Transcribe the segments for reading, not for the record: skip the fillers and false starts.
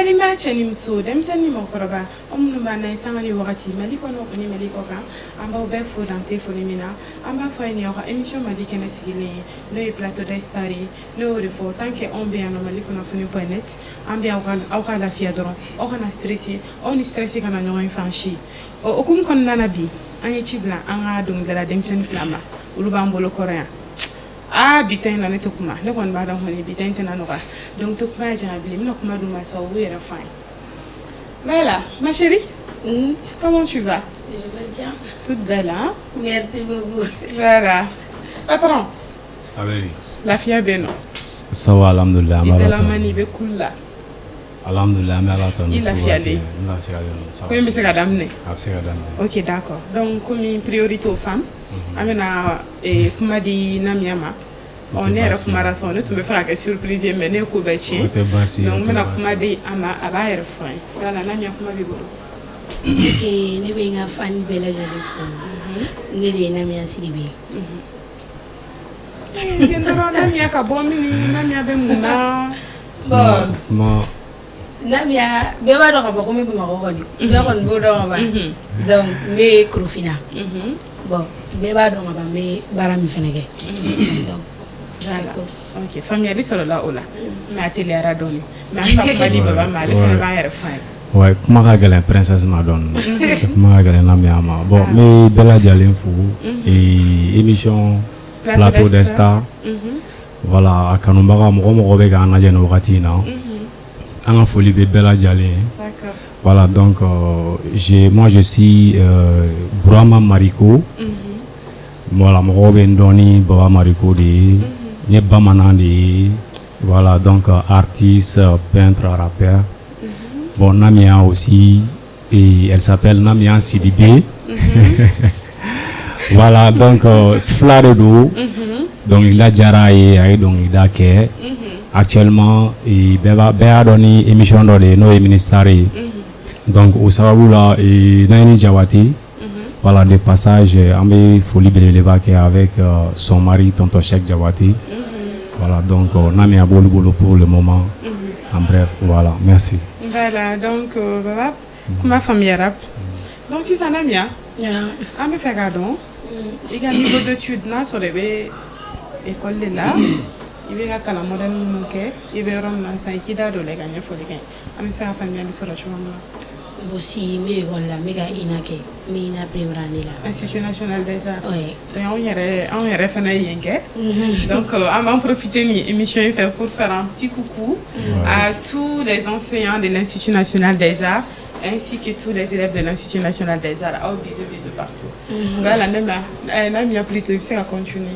Balima cɛ ni muso, denmisɛnnin ni mɔgɔkɔrɔba, aw minnu b'an na sanga ni wagati Mali kɔnɔ ani Mali kɔ kan, an b'aw bɛɛ fo dan tɛ foli min na. An b'a fɔ a ye, nin y'aw ka émission Mali kɛnɛ sigilen ye, n'o ye Plateau des Stars ye. Ne y'o de fɔ, tant que anw bɛ yan nɔ, Mali kunnafoni.net, an bɛ aw ka lafiya dɔrɔn, aw kana stressé, aw ni stress kana ɲɔgɔn ye fan si. O hukumu kɔnɔna na, bi an ye ci bila an ka dɔnkilidala denmisɛnnin fila ma, olu b'an bolo kɔrɔ yan. Aa, bi ta in na, ne tɛ kuma, ne kɔni b'a dɔn kɔni bi ta in tɛna nɔgɔya. Donc tɛ kuma janya bilen, n bɛna kuma d'u ma sa, u b'u yɛrɛ fɔ an ye. Voilà, ma chérie. Comment tu vas? Je vais bien. Toute belle, hein? Merci beaucoup. Voilà. Patron. Ah oui. Lafiya bɛ yen nɔ? Ça va, alhamdoulilah. I dalamani, i bɛ cool la? Alhamdoulilah, an bɛ Ala tanu. I lafiyalen? N lafiyalen don, ça va. Ko in bɛ se ka daminɛ? A bɛ se ka daminɛ. Ok, d'accord. Donc komi priorité aux femmes, an bɛna kuma di Namiya ma. Ɔ, ne yɛrɛ kumara sisan, ne tun bɛ fɛ ka kɛ surprise ye, mais ne ye ko bɛɛ tiɲɛ. O tɛ baasi ye. Donc n bɛna kuma di a ma, a b'a yɛrɛ fɔ an ye. Voilà, Namiya, kuma b'i bolo. Ok, ne bɛ n ka fan bɛɛ lajɛlen fo. Ne de ye Namiya Sidibe. Den dɔrɔn, Namiya ka bɔ min, Namiya bɛ mun na? Bon, Kuma. Namiya, bɛɛ b'a dɔn ka fɔ ko n bɛ Bamakɔ kɔni. Bɛɛ kɔni b'o dɔn ka ban. Donc n bɛ Korofina. Bon, bɛɛ b'a dɔn ka ban n bɛ baara min fɛnɛ kɛ. Donc Voilà. Ok, faamuyali sɔrɔla o la. Mais a teliyara dɔɔni. Mais an bɛ kuma di baba ma, ale fana b'a yɛrɛ fɔ an ye. Ouais, kuma ka gɛlɛn princesse ma dɔɔni. Kuma ka gɛlɛn Namiya ma. Bon, n bɛ bɛɛ lajɛlen fo. Et émission Plateau des Stars. Voilà, a kanubaga mɔgɔ mɔgɔ bɛ k'an lajɛ nin wagati in na. An ka foli bɛ bɛɛ lajɛlen ye. Voilà, donc moi je suis Bourama Mariko. Voilà, mɔgɔw bɛ n dɔn ni Baba Mariko de ye. N ye bamanan de ye. Voilà, donc artiste, peintre, rappeur. Bon, Namia aussi, et elle s'appelle Namia Sidibé. Voilà, donc fila de don. Dɔnkilida diyara a ye, a ye dɔnkilida kɛ. Actuellement, bɛɛ y'a dɔn ni émission dɔ de ye, n'o ye Ministar ye. Donc o sababu la, Nayini Jabate, voilà, de passage, an bɛ foli belebeleba kɛ avec son mari, tonton Cheikh Jabate. Voilà, donc Namia b'olu bolo pour le moment. En bref, voilà, merci. Voilà, donc baba, kuma faamuyara. Donc sisan Namia, an bɛ fɛ k'a dɔn i ka niveau d'étude, n'a sɔrɔ i bɛ école de la, i bɛ ka kalan modèle minnu kɛ, i bɛ yɔrɔ min na sisan, i k'i da don o la, i ka ɲɛfɔli kɛ, an bɛ se ka faamuyali sɔrɔ cogo min na. Bon, si n bɛ école la, n bɛ ka INA kɛ, n bɛ INA première année la. Institut national des arts. Ouais. Donc anw yɛrɛ fana ye yen kɛ. Donc an b'an profiter nin émission in fɛ pour faire un petit coucou à tous les enseignants de l'Institut national des arts ainsi que tous les élèves de l'Institut national des arts. Aw bisous bisous partout. Voilà, ne ma Namia plutôt, i bɛ se ka continuer.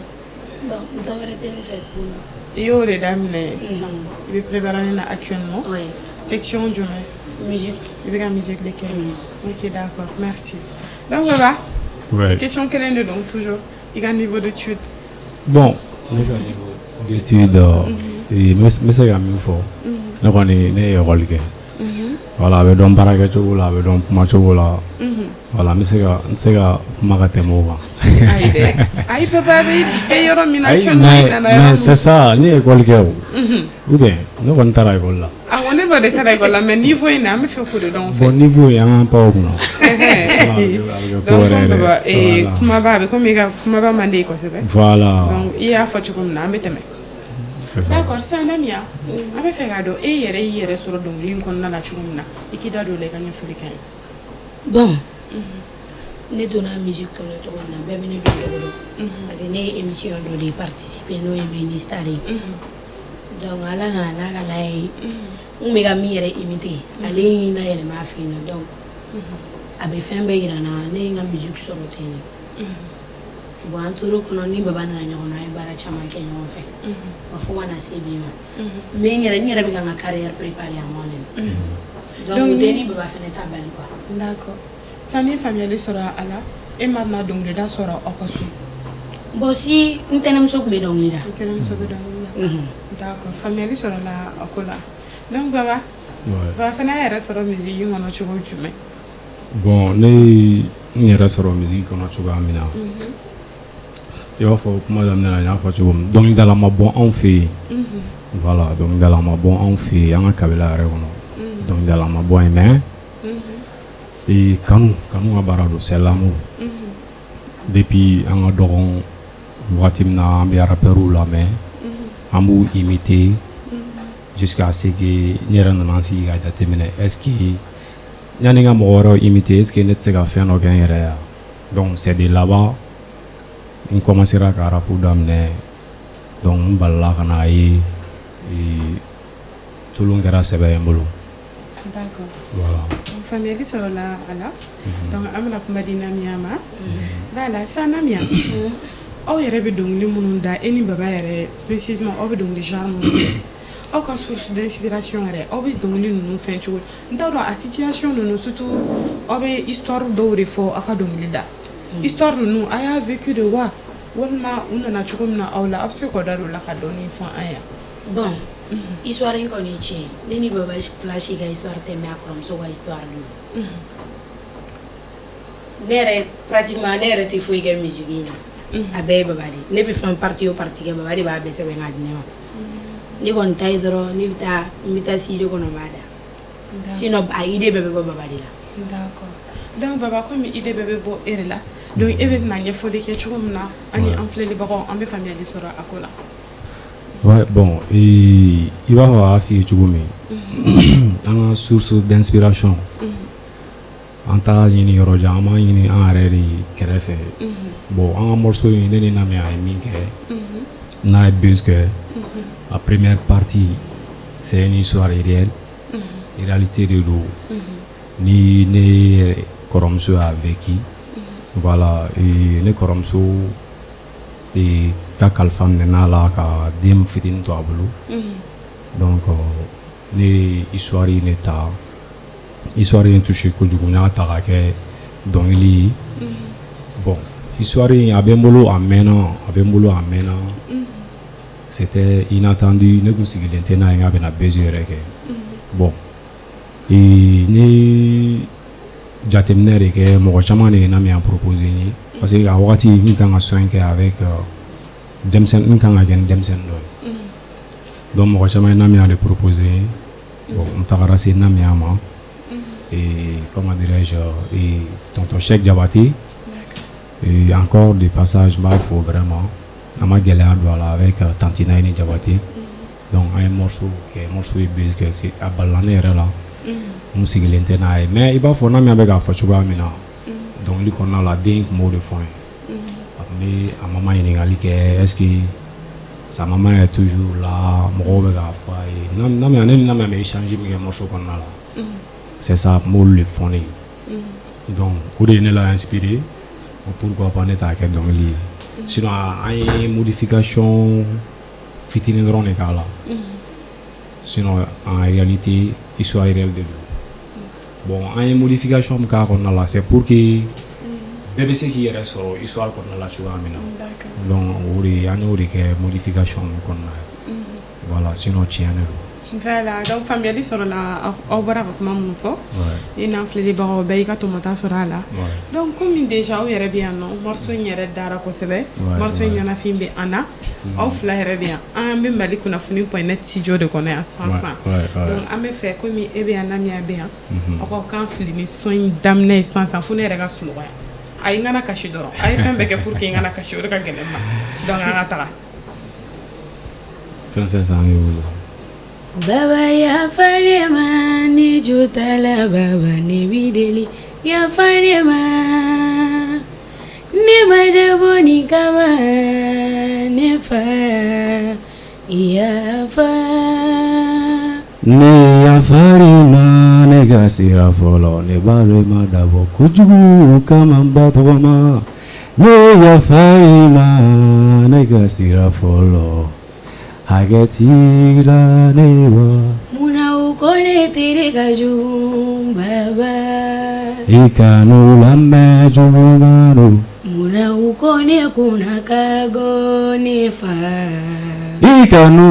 Bon, dɔ wɛrɛ tɛ ne fɛ tuguni. I y'o de daminɛ sisan. I bɛ préparer na actuellement. Ouais. Section jumɛn? Musique. I bɛ ka musique de kɛ. Ok, d'accord, merci. Donc baba, question kelen de don toujours. I ka niveau d'étude. Bon, ne ka niveau d'étude, n bɛ se ka min fɔ, ne kɔni ne ye école kɛ. Voilà, a bɛ dɔn baara kɛcogo la, a bɛ dɔn kumacogo la. Voilà, n tɛ se ka kuma ka tɛmɛ o kan. Ayi dɛ, ayi papa, bɛ yɔrɔ min na Ayi, actuellement, i mais nana yɔrɔ mais min. c'est ça, ne ye école kɛ o. Ou bien ne kɔni taara école la. Awɔ, ne b'o de taara école la, mais niveau in na, an bɛ fɛ k'o de dɔn en Bon, fait. niveau in, an k'an pan o kunna. Voilà, a bɛ kɛ ko Donc wɛrɛ comme yɛrɛ. baba, Voilà. kumaba a bɛ komi i ka kumaba man di ye kosɛbɛ. Voilà. Donc i y'a fɔ cogo min na, an bɛ tɛmɛ. C'est ça. D'accord, sisan Namia, an bɛ fɛ k'a dɔn e yɛrɛ y'i yɛrɛ sɔrɔ dɔnkili in kɔnɔna la cogo min na, i k'i da don o la, i ka ɲɛfɔli kɛ an ye. Bon, ne donna musique kɔnɔ cogo min na, bɛɛ bɛ ne dɔn cogo dɔn. Parce que ne ye émission dɔ de participer, n'o ye Ministar ye. Donc Ala nana n'a ka n'a ye, n kun bɛ ka min yɛrɛ imiter, ale ye n layɛlɛma a fɛ yen nɔ. Donc a bɛ fɛn bɛɛ yira n na, ne ye n ka musique sɔrɔ ten de. Bon, an tor'o kɔnɔ ni baba nana ɲɔgɔn na, an ye baara caman kɛ ɲɔgɔn fɛ. Wa fo ka na se bi ma. Mais n yɛrɛ bɛ ka n ka carrière préparer à moi-même. Donc Donc o tɛ ni baba fɛnɛ ta bali quoi. D'accord. Sanni faamuyali sɔrɔ a la, e ma na dɔnkilida sɔrɔ aw ka so? Bon, si, n tɛnɛmuso tun bɛ dɔnkili da. I tɛnɛmuso bɛ dɔnkili la. D'accord, faamuyali sɔrɔla a ko la. Donc baba, baba fana y'a yɛrɛ sɔrɔ musique kɔnɔ cogo jumɛn? Bon, ne ye n yɛrɛ sɔrɔ musique kɔnɔ cogoya min na, i b'a fɔ kuma daminɛ la, n y'a fɔ cogo min, dɔnkilidala ma bɔ anw fɛ yen. Voilà, dɔnkilidala ma bɔ anw fɛ yen, an ka kabila yɛrɛ kɔnɔ. Dɔnkilidala ma bɔ yen, mais kanu kanu ka baara don, c'est l'amour. Depuis an ka dɔgɔn wagati min na, an bɛ rappeurs lamɛn, an b'u imiter jusqu'à ce que n yɛrɛ nana n sigi ka jateminɛ: est ce que yanni n ka mɔgɔ wɛrɛw imiter, est ce que ne tɛ se ka fɛn dɔ kɛ n yɛrɛ ye? Donc c'est de là-bas n commencera ka rap daminɛ. Donc n balila ka n'a ye tolon kɛra sɛbɛ ye n bolo. D'accord. Voilà. Faamuyali sɔrɔla a la. Donc an bɛna kuma di Namiya ma. Voilà, sisan Namiya, aw yɛrɛ bɛ dɔnkili minnu da, e ni Baba yɛrɛ précisément, aw bɛ dɔnkili genre minnu kɛ, aw ka source d'inspiration yɛrɛ, aw bɛ dɔnkili ninnu fɛn cogo n t'a dɔn, a situation ninnu, surtout aw bɛ histoire dɔw de fɔ aw ka dɔnkili da, histoire ninnu a y'a vécu de wa, walima u nana cogo min na aw la, aw bɛ se k'aw da don o la ka dɔɔni fɔ an ye? Bon, histoire in kɔni ye tiɲɛ, ne ni Baba fila si ka histoire tɛ, mais a kɔrɔmuso ka histoire don. Ne yɛrɛ, pratiquement ne yɛrɛ tɛ foyi kɛ musique in na, a bɛɛ ye Baba de. Ne bɛ fɛn partie o partie kɛ, Baba de b'a bɛɛ sɛbɛn k'a di ne ma. Ne kɔni ta ye dɔrɔn, ne bɛ taa, n bɛ taa studio kɔnɔ, n b'a da. Sinon a idée bɛɛ bɛ bɔ Baba de la. D'accord. Donc Baba, komi idée bɛɛ bɛ bɔ e de la, donc e bɛ na ɲɛfɔli kɛ cogo min na ani an filɛlibagaw, an bɛ faamuyali sɔrɔ a ko la. Ouais, bon, i b'a fɔ a y'a f'i ye cogo min, an ka source d'inspiration, an t'a ɲini yɔrɔ jan, an b'a ɲini an yɛrɛ de kɛrɛfɛ. Bon, an ka morceau in, ne ni Namiya ye min kɛ n'a ye buzz kɛ, a première partie, c'est une histoire réelle, réalité de don, ni ne kɔrɔmuso y'a vécu. Voilà, ne kɔrɔmuso ka kalifa minɛn'a la ka den fitinin to a bolo. Donc ne ye histoire in de ta, histoire in touché kojugu, n y'a ta ka kɛ dɔnkili ye. Bon, histoire in a bɛ n bolo a mɛnna, a bɛ n bolo a mɛnna. C'était inattendu, ne kun sigilen tɛ n'a ye k'a bɛna buzz yɛrɛ kɛ. Bon, n ye jateminɛ de kɛ, mɔgɔ caman de ye Namiya proposé n ye, parce que a wagati n kan ka son kɛ avec denmisɛnnin, n kan ka kɛ ni denmisɛnnin dɔ ye. Donc mɔgɔ caman ye Namiya de proposé n ye. Bon, n tagara se Namiya ma et, comment dirais-je, et tonton Cheikh Diabaté, et encore de passage n b'a fo vraiment, an ma gɛlɛya don a la avec tantie Nayini Diabaté. Donc an ye morceau kɛ, morceau ye buzz kɛ, a balila ne yɛrɛ la, n sigilen tɛ n'a ye. Mais i b'a fɔ Namiya bɛ k'a fɔ cogoya min na dɔnkili kɔnɔna la, den tun b'o de fɔ n ye. A tun bɛ a mama ɲininkali kɛ: est-ce que sa maman est toujours là? Mɔgɔw bɛ k'a fɔ a ye. Namiya, ne ni Namiya bɛ échange min kɛ morceau kɔnɔna la, c'est ça, a tun b'olu de fɔ ne ye. Donc o de ye ne la inspiré, pourquoi pas ne t'a kɛ dɔnkili ye. Sinon an ye modification fitinin dɔrɔn de k'a la. Sinon en réalité, histoire réelle de don. Bon, an ye modification min k'a kɔnɔna la, c'est pour que bɛɛ bɛ se k'i yɛrɛ sɔrɔ histoire kɔnɔna la cogoya min na. Donc o de an y'o de kɛ modification kɔnɔna ye. Voilà, sinon tiɲɛ de don. Voilà, donc faamuyali sɔrɔla aw bɔra ka kuma minnu fɔ, ni n'an filɛlibagaw bɛɛ y'i ka tɔmɔta sɔrɔ a la. Donc komi déjà aw yɛrɛ bɛ yan nɔ, morceau in yɛrɛ dara kosɛbɛ, morceau in ɲɛnafin bɛ an na, aw fila yɛrɛ bɛ yan, an bɛ Mali kunnafoni.net studio de kɔnɔ yan sisan sisan. Donc an bɛ fɛ, komi e bɛ yan, Namiya bɛ yan, aw ka kan fili ni son in daminɛ ye sisan sisan, fo ne yɛrɛ ka sunɔgɔ yan. Ayi, n kana kasi dɔrɔn, a ye fɛn bɛɛ kɛ pour que n kana kasi, o de ka gɛlɛn n ma. Donc an ka taga. Princesse, an y'o wele. Baba, yafa ne ma, ne jo t'a la. Baba, ne b'i deli, yafa ne ma, ne ma dabɔ nin kama, ne fa, yafa. Ne yafar'i ma, ne ka sira fɔlɔ, ne b'a dɔn i ma dabɔ kojugu kama n ba tɔgɔma. Ne yafar'i ma, ne ka sira fɔlɔ, hakɛ t'i la ne wa. Munna u ko ne teri ka jugu, baba? I kan'u lamɛn, juguman don. Munna u ko ne kunna ka go, ne fa? I kan'u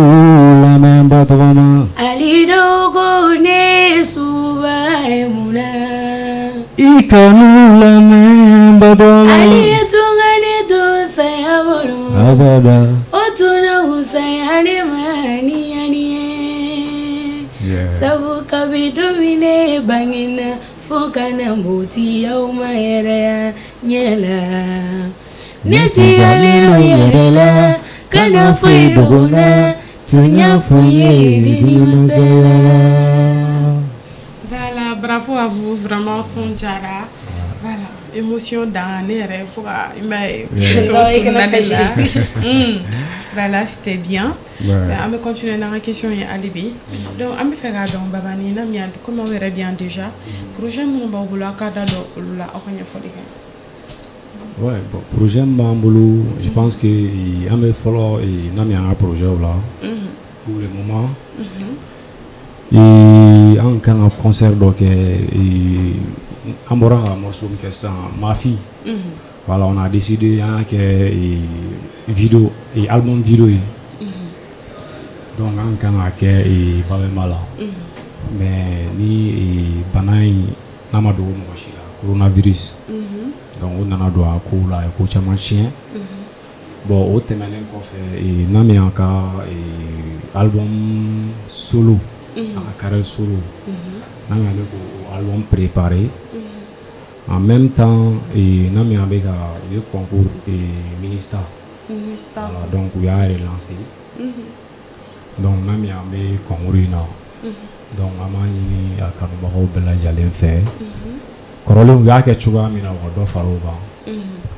lamɛn, ba tɔgɔma. Ali dɔw ko ne suba ye, munna? I kan'u lamɛn, ba tɔgɔma. Ali ye tunga ne to saya bolo. Abada. O tuna saya ne ma ni yani ye. Sabu kabi don min ne bangena fo ka na npogotigiyaw ma yɛrɛ ɲɛ la. Ne sigalen don yɛrɛ la kana foyi dogo n na tun y'a fɔ n ye ni masala. Voilà, bravo à vous, vraiment son diyara. Voilà, émotion dan ne yɛrɛ fo ka i m'a ye. Voilà, c'était bien. Ouais. An bɛ continuer n'an ka question ye hali bi. Donc an bɛ fɛ k'a dɔn Baba ni Namiya, komi aw yɛrɛ bɛ yan déjà, projet minnu b'aw bolo, aw ka da dɔn olu la, aw ka ɲɛfɔli kɛ. Ouais, bon, projet min b'an bolo, je pense que an bɛ fɔlɔ Namiya an ka projet la. Pour le moment, an kan ka concert dɔ kɛ, an bɔra ka morceau min kɛ sisan, Ma fille. Voilà, on a décidé an y'a kɛ vidéo, album vidéo ye. Donc an kan ka kɛ Babemba la. Mais ni bana in n'a ma dogo mɔgɔ si la, coronavirus. Donc o nana don a kow la, a ye ko caman tiɲɛ. Bon, o tɛmɛnen kɔfɛ, Namiya ka album solo, a ka carrière solo, Namiya bɛ k'o album préparer. En même temps, Namiya bɛ ka u ye concours Ministar. Ministar. Voilà, donc u y'a relancer. Donc Namiya bɛ concours in na. Donc an b'a ɲini a kanubagaw bɛɛ lajɛlen fɛ. Kɔrɔlen u y'a kɛ cogoya min na, u ka dɔ fara o kan.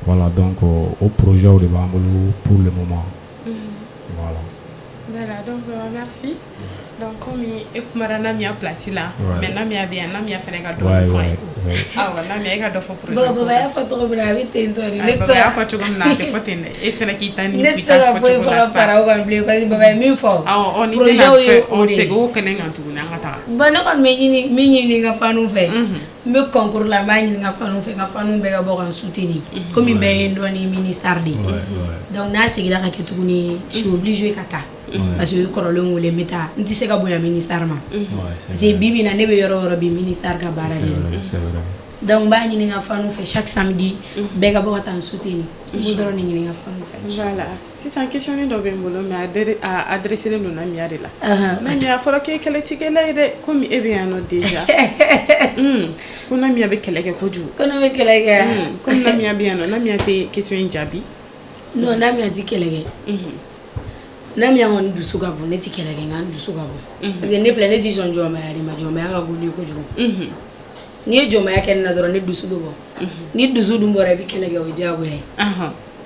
Voilà, donc o projet de b'an bolo pour le moment. Voilà. Voilà, donc merci. Donc comme e kumara Namiya place la, mais Namiya bɛ yan, Namiya fana ka dɔɔnin fɔ an ye. Awɔ, Namiya, e ka dɔ fɔ projet ko. Baba y'a fɔ cogo min na, a bɛ ten tɔ de. Ne tɛ se y'a fɔ cogo min na, a tɛ fɔ ten dɛ. E fana k'i ta ni ne tɛ se ka foyi fɔ ka fara o kan bilen parce que Baba ye min fɔ. Awɔ, ni tɛna fɛ o segin o kɛnɛ kan tuguni, an ka taga. Bon, ne kɔni bɛ ɲini min ɲini n ka fanu fɛ. N bɛ concours la, n b'a ɲini n ka fanu fɛ, n ka fanu bɛɛ ka bɔ ka n soutenir. Komi bɛɛ ye n dɔn ni Ministar de ye. Donc n'a seginna ka kɛ tuguni, je suis obligée ka taa. Parce que u ye kɔrɔlen wele, n bɛ taa, n tɛ se ka bonya Ministar ma. Parce que bi bi in na, ne bɛ yɔrɔ o yɔrɔ bi, Ministar ka baara de don. Donc n b'a ɲini n ka fanu fɛ, chaque samedi bɛɛ ka bɔ ka taa n soutenir. N b'o dɔrɔn de ɲini n ka fanu fɛ. Voilà, sisan question dɔ bɛ n bolo, mais a adressé don Namiya de la. Namiya, a fɔra k'e ye kɛlɛtikɛla ye dɛ, komi e bɛ yan nɔ déjà. Ko Namiya bɛ kɛlɛ kɛ kojugu. Ko ne bɛ kɛlɛ kɛ. Komi Namiya bɛ yan nɔ, Namiya tɛ question in jaabi. Non, Namiya ti kɛlɛ kɛ. Namiya kɔni dusu ka bon, ne ti kɛlɛ kɛ, nka n dusu ka bon. Parce que ne filɛ, ne ti sɔn jɔnmaya de ma, jɔnmaya ka go ne ye kojugu. N'i ye jɔnmaya kɛ ne na dɔrɔn, ne dusu bɛ bɔ. Ni dusu dun bɔra, i bɛ kɛlɛ kɛ, o ye diyagoya ye.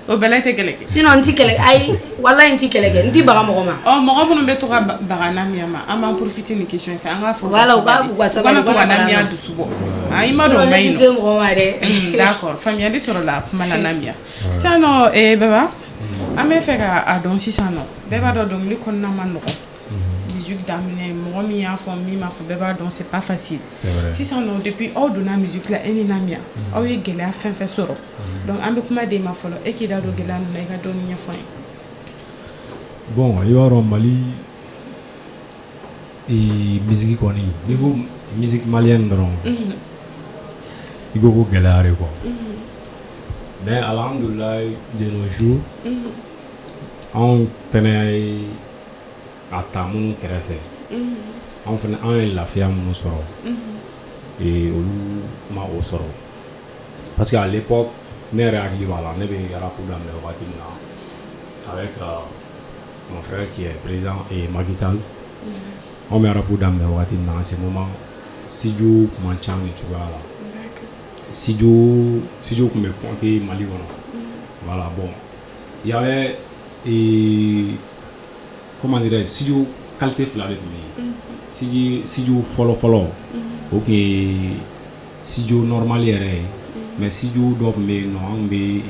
O bɛɛ la i tɛ kɛlɛ kɛ. Sinon n ti kɛlɛ, ayi, walayi n ti kɛlɛ kɛ, n ti baga mɔgɔ ma. Ɔ, mɔgɔ minnu bɛ to ka baga Namiya ma, an b'an profiter nin question fɛ, an k'a fɔ. Voilà, u ka sabali, u kana to ka Namiya dusu bɔ. Ah, i ma dɔn o ma ɲi nɔ. Ne ti se mɔgɔ ma dɛ. D'accord, faamuyali sɔrɔla kuma la Namiya. Sisan nɔ, Baba, an bɛ fɛ k'a dɔn sisan nɔ, bɛɛ b'a dɔn dɔnkili kɔnɔna ma nɔgɔn. Musique daminɛ, mɔgɔ min y'a fɔ, min m'a fɔ, bɛɛ b'a dɔn c'est pas facile. Sisan nɔ, depuis aw donna musique la, e ni Namiya, aw ye gɛlɛya fɛn fɛn sɔrɔ. Donc an bɛ kuma d'e ma fɔlɔ, e k'i da don gɛlɛya ninnu na, i ka dɔɔnin ɲɛfɔ an ye. Bon, i b'a dɔn Mali musique kɔni, n'i ko musique malienne dɔrɔn, i ko ko gɛlɛya de quoi. Mais alhamdulilayi, de nos jours, anw fɛnɛ ye a ta minnu kɛrɛfɛ, anw fɛnɛ, anw ye lafiya minnu sɔrɔ, olu ma o sɔrɔ. Parce que à l'époque, ne yɛrɛ hakili b'a la, ne bɛ rap daminɛ wagati min na avec mon frère qui est président et Makital, anw bɛ rap daminɛ wagati min na, en ce moment studio tun man ca nin cogoya la. Studio tun bɛ compter Mali kɔnɔ. Voilà, bon, il y avait comment dirais-je, studio qualité fila de tun bɛ yen. Studio fɔlɔ fɔlɔ, o tun ye studio normal yɛrɛ ye, mais studio dɔ tun bɛ yen nɔ, an tun bɛ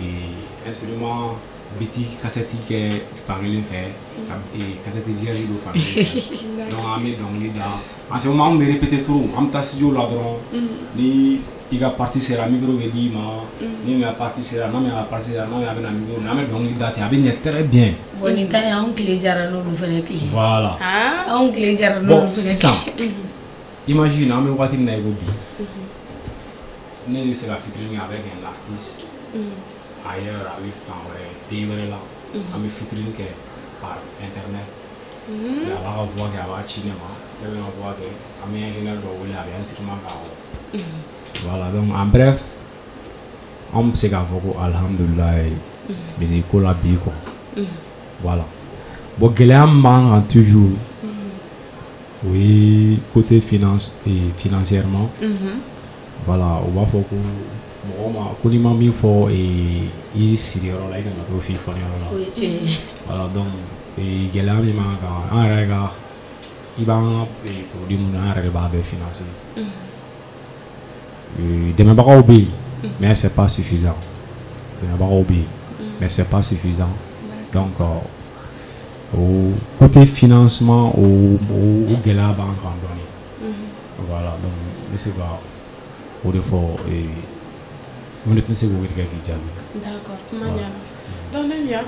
instrument beat cassette kɛ fankelen fɛ, ka cassette vierge don fankelen fɛ. Donc an bɛ dɔnkili da. En ce moment, an tun bɛ répéter trop, an bɛ taa studio la dɔrɔn, ni i ka partie sera, micro bɛ d'i ma, ni ka partie sera, n'a ka partie sera, n'a bɛ na micro minɛ, an bɛ dɔnkili da ten, a bɛ ɲɛ très bien. Bon, nin ta ye, anw tile jara n'olu fɛnɛ tile. Voilà. Anw tile jara n'olu Bon, fɛnɛ. Sisan imagine, an bɛ waati min na i ko bi, ne bɛ se ka featuring kɛ avec un artiste ailleurs, a bɛ fan wɛrɛ, pays wɛrɛ la, an bɛ featuring kɛ par internet. Mais a b'a ka voix kɛ, a b'a ci ne ma, ne bɛ n ka voix kɛ, an bɛ ingénieur dɔ wele, a bɛ instrument k'a kɔrɔ. Voilà, donc en bref, an bɛ se k'a fɔ ko alhamdulilayi musique ko la bi quoi. Voilà. Bon, gɛlɛya min b'an kan toujours, o ye côté finance et financièrement. Voilà, u b'a fɔ ko mɔgɔ ma ko n'i ma min fɔ i siriyɔrɔ la, i kana t'o f'i fɔniyɔrɔ la. O ye tiɲɛ ye. Voilà, donc gɛlɛya min b'an kan, an yɛrɛ ka i b'an ka produit minnu, an yɛrɛ de b'a bɛɛ financer. Dɛmɛbagaw bɛ yen, mais c'est pas suffisant. Dɛmɛbagaw bɛ yen, mais c'est pas suffisant. Donc o côté financement, o gɛlɛya b'an kan dɔɔnin. Voilà, donc n bɛ se ka o de fɔ, o de tɛ se k'o tigɛ k'i jaabi. D'accord, kuma ɲɛna. Donc Namia,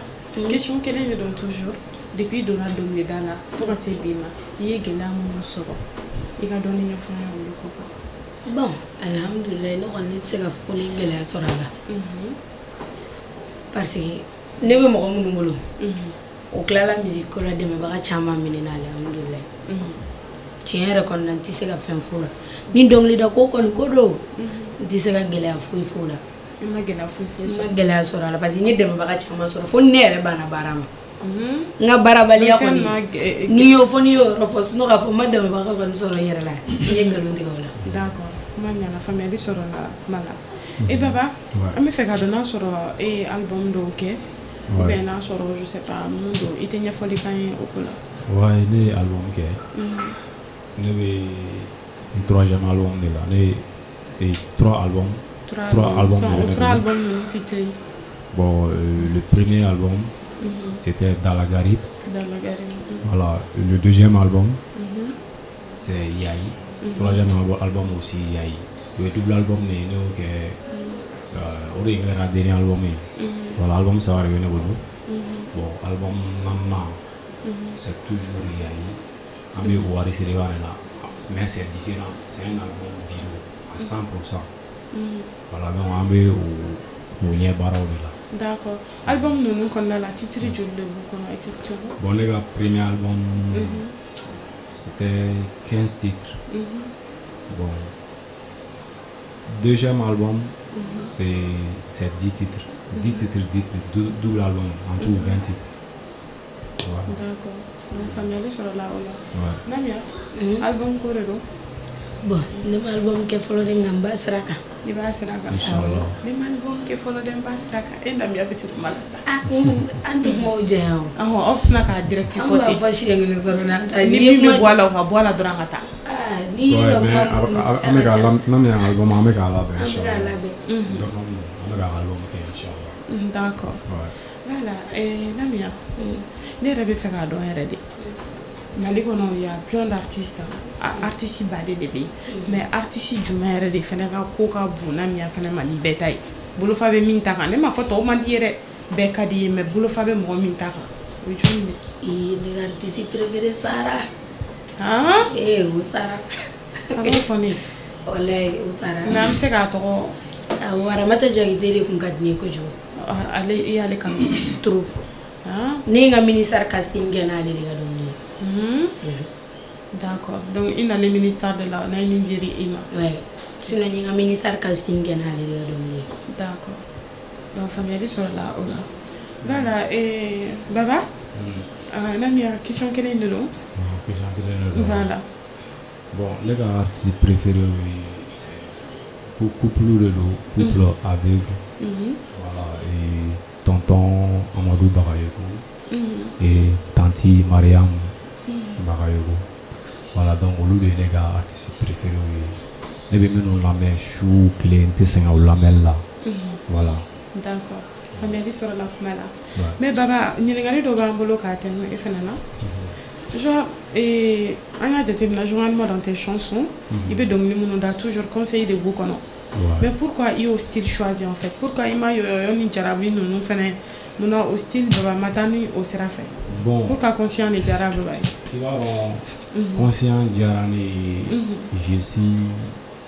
question kelen de don toujours. Depuis i donna dɔnkilida la fo ka se bi ma, i ye gɛlɛya minnu sɔrɔ, i ka dɔɔni ɲɛfɔ an ye olu ko kan. Bon, alhamdulilayi, ne kɔni, ne tɛ se ka fɔ ko ne ye gɛlɛya sɔrɔ a la, parce que ne bɛ mɔgɔ minnu bolo, o tilala musique ko la, dɛmɛbaga caman bɛ ne na, alhamdulilayi. Tiɲɛ yɛrɛ kɔni na, n tɛ se ka fɛn f'o la. Ni dɔnkilida ko kɔni ko don, n tɛ se ka gɛlɛya foyi f'o la. I ma gɛlɛya foyi foyi N ma sɔrɔ? gɛlɛya sɔrɔ a la, parce que n ye dɛmɛbaga caman sɔrɔ fo ni ne yɛrɛ banna baara ma. N ka baarabaliya kɔni, n'i y'o fɔ, n'i y'o yɔrɔ fɔ, sinon k'a fɔ n ma dɛmɛbaga kɔni sɔrɔ n yɛrɛ la, n ye nkalon tigɛ o la. D'accord, kuma ɲɛna, faamuyali sɔrɔ la kuma la. E Baba, an bɛ fɛ ka dɔn n'a sɔrɔ e ye album dɔw kɛ ou bien n'a sɔrɔ, je sais pas mun don, i tɛ ɲɛfɔli k'an ye o ko la. Ouais, ne ye album kɛ. Ne bɛ n troisième album de la. Ne ye trois albums. Trois albums de O bɛ ne trois bolo. albums ninnu titre? Bon, le premier album, c'était Dans la Garib. Dans la Garib. Voilà, le deuxième album, c'est Yayi. Troisième album aussi, Yayi. O ye double album de ye, ne y'o kɛ, o de kɛra dernier album ye. Voilà, album saba de bɛ ne bolo. Bon, album naaninan, c'est toujours Yayi. An bɛ o enregistré de la, mais c'est différent. C'est un album vidéo à 100%. Voilà, donc an bɛ o ɲɛ baaraw de la. D'accord. Album ninnu kɔnɔna la, titre joli de b'u kɔnɔ exactement? Bon, ne ka premier album, c'était 15 titres. Bon, deuxième album, c'est 10 titres. 10 titres, 10 titres, double album, en tout 20 titres. Voilà. D'accord. Donc faamuyali sɔrɔla o la. Ouais. Namia, album ko de don? Bon, ne ma album kɛ fɔlɔ dɛ, nka n b'a sira kan. I b'a sira kan. Inch'Allah. Ne ma album kɛ fɔlɔ dɛ, n b'a sira kan. E Namia bɛ se kuma la sa. Ah, an tɛ kumaw janya o. Ɔhɔn, aw bɛ sina k'a direct An fɔ b'a ten. fɔ siɲɛ kelen dɔrɔn n'an ta. Ni N'i ye min bɛ kuma bɔ a la, o ka bɔ a la dɔrɔn ka taa. Ah, n'i ye Ouais, ka mais kuma minnu an bɛ k'a Namia album, an bɛ k'a labɛn. An bɛ k'a Inch'Allah. labɛn. Donc, an bɛ k'a album kɛ, Inch'Allah. D'accord. Ouais. Voilà, Namia, ne yɛrɛ bɛ fɛ k'a dɔn yɛrɛ de. Mali kɔnɔ, il y a plein d'artistes. Artiste baden de bɛ yen. Mais artiste jumɛn yɛrɛ de fana ka ko ka bon Namia fana ma ni bɛɛ ta ye? Bolofa bɛ min ta kan, ne m'a fɔ tɔw man di ye dɛ. Bɛɛ ka di ye, mais bolofa bɛ mɔgɔ min ta kan, o ye jɔn de ye? Ee, ne ka artiste préféré, Sara. Han? Ee, o Sara. A b'o fɔ ne ye. Walayi, o Sara. Mais an bɛ se k'a tɔgɔ? Awɔ, Aramata Jakite de kun ka di ne ye kojugu. Ale, i y'ale kanu? Trop. Han? Ne ye n ka ministère casting kɛ n'ale de ka dɔnkili ye. D'accord. Donc i nalen ministère de la, n'a ye nin diri i ma. Ouais. Sinon n ye n ka ministère casting kɛ n'ale de ka dɔnkili ye. D'accord. Donc faamuyali sɔrɔla o la. Voilà, Baba, Namia, question kelen de don. Question kelen de don. Voilà. Bon, ne ka artiste préféré ye, c'est couple de don, couple aveugle. Voilà, et tonton Amadou Bagayogo et tantie Mariam Bagayogo. Voilà, donc olu de ye ne ka artiste préféré ye. Ne bɛ minnu lamɛn su tile, n tɛ sɛgɛn o lamɛnli la. Voilà. D'accord. Faamuyali sɔrɔla kuma la. Ouais. Mais Baba, ɲininkali dɔ b'an bolo k'a tɛmɛ e fana na. Genre, an y'a jateminɛ généralement dans tes chansons, i bɛ dɔnkili minnu da, toujours conseil de b'u kɔnɔ. Mais pourquoi i y'o style choisi en fait? Pourquoi i ma yɔyɔ ni jarabi ninnu fɛnɛ, munna o style Baba ma taa ni o sira fɛ? Bon, Pourquoi conscient de diyara Baba ye? I b'a dɔn, conscient diyara ne ye. Je suis,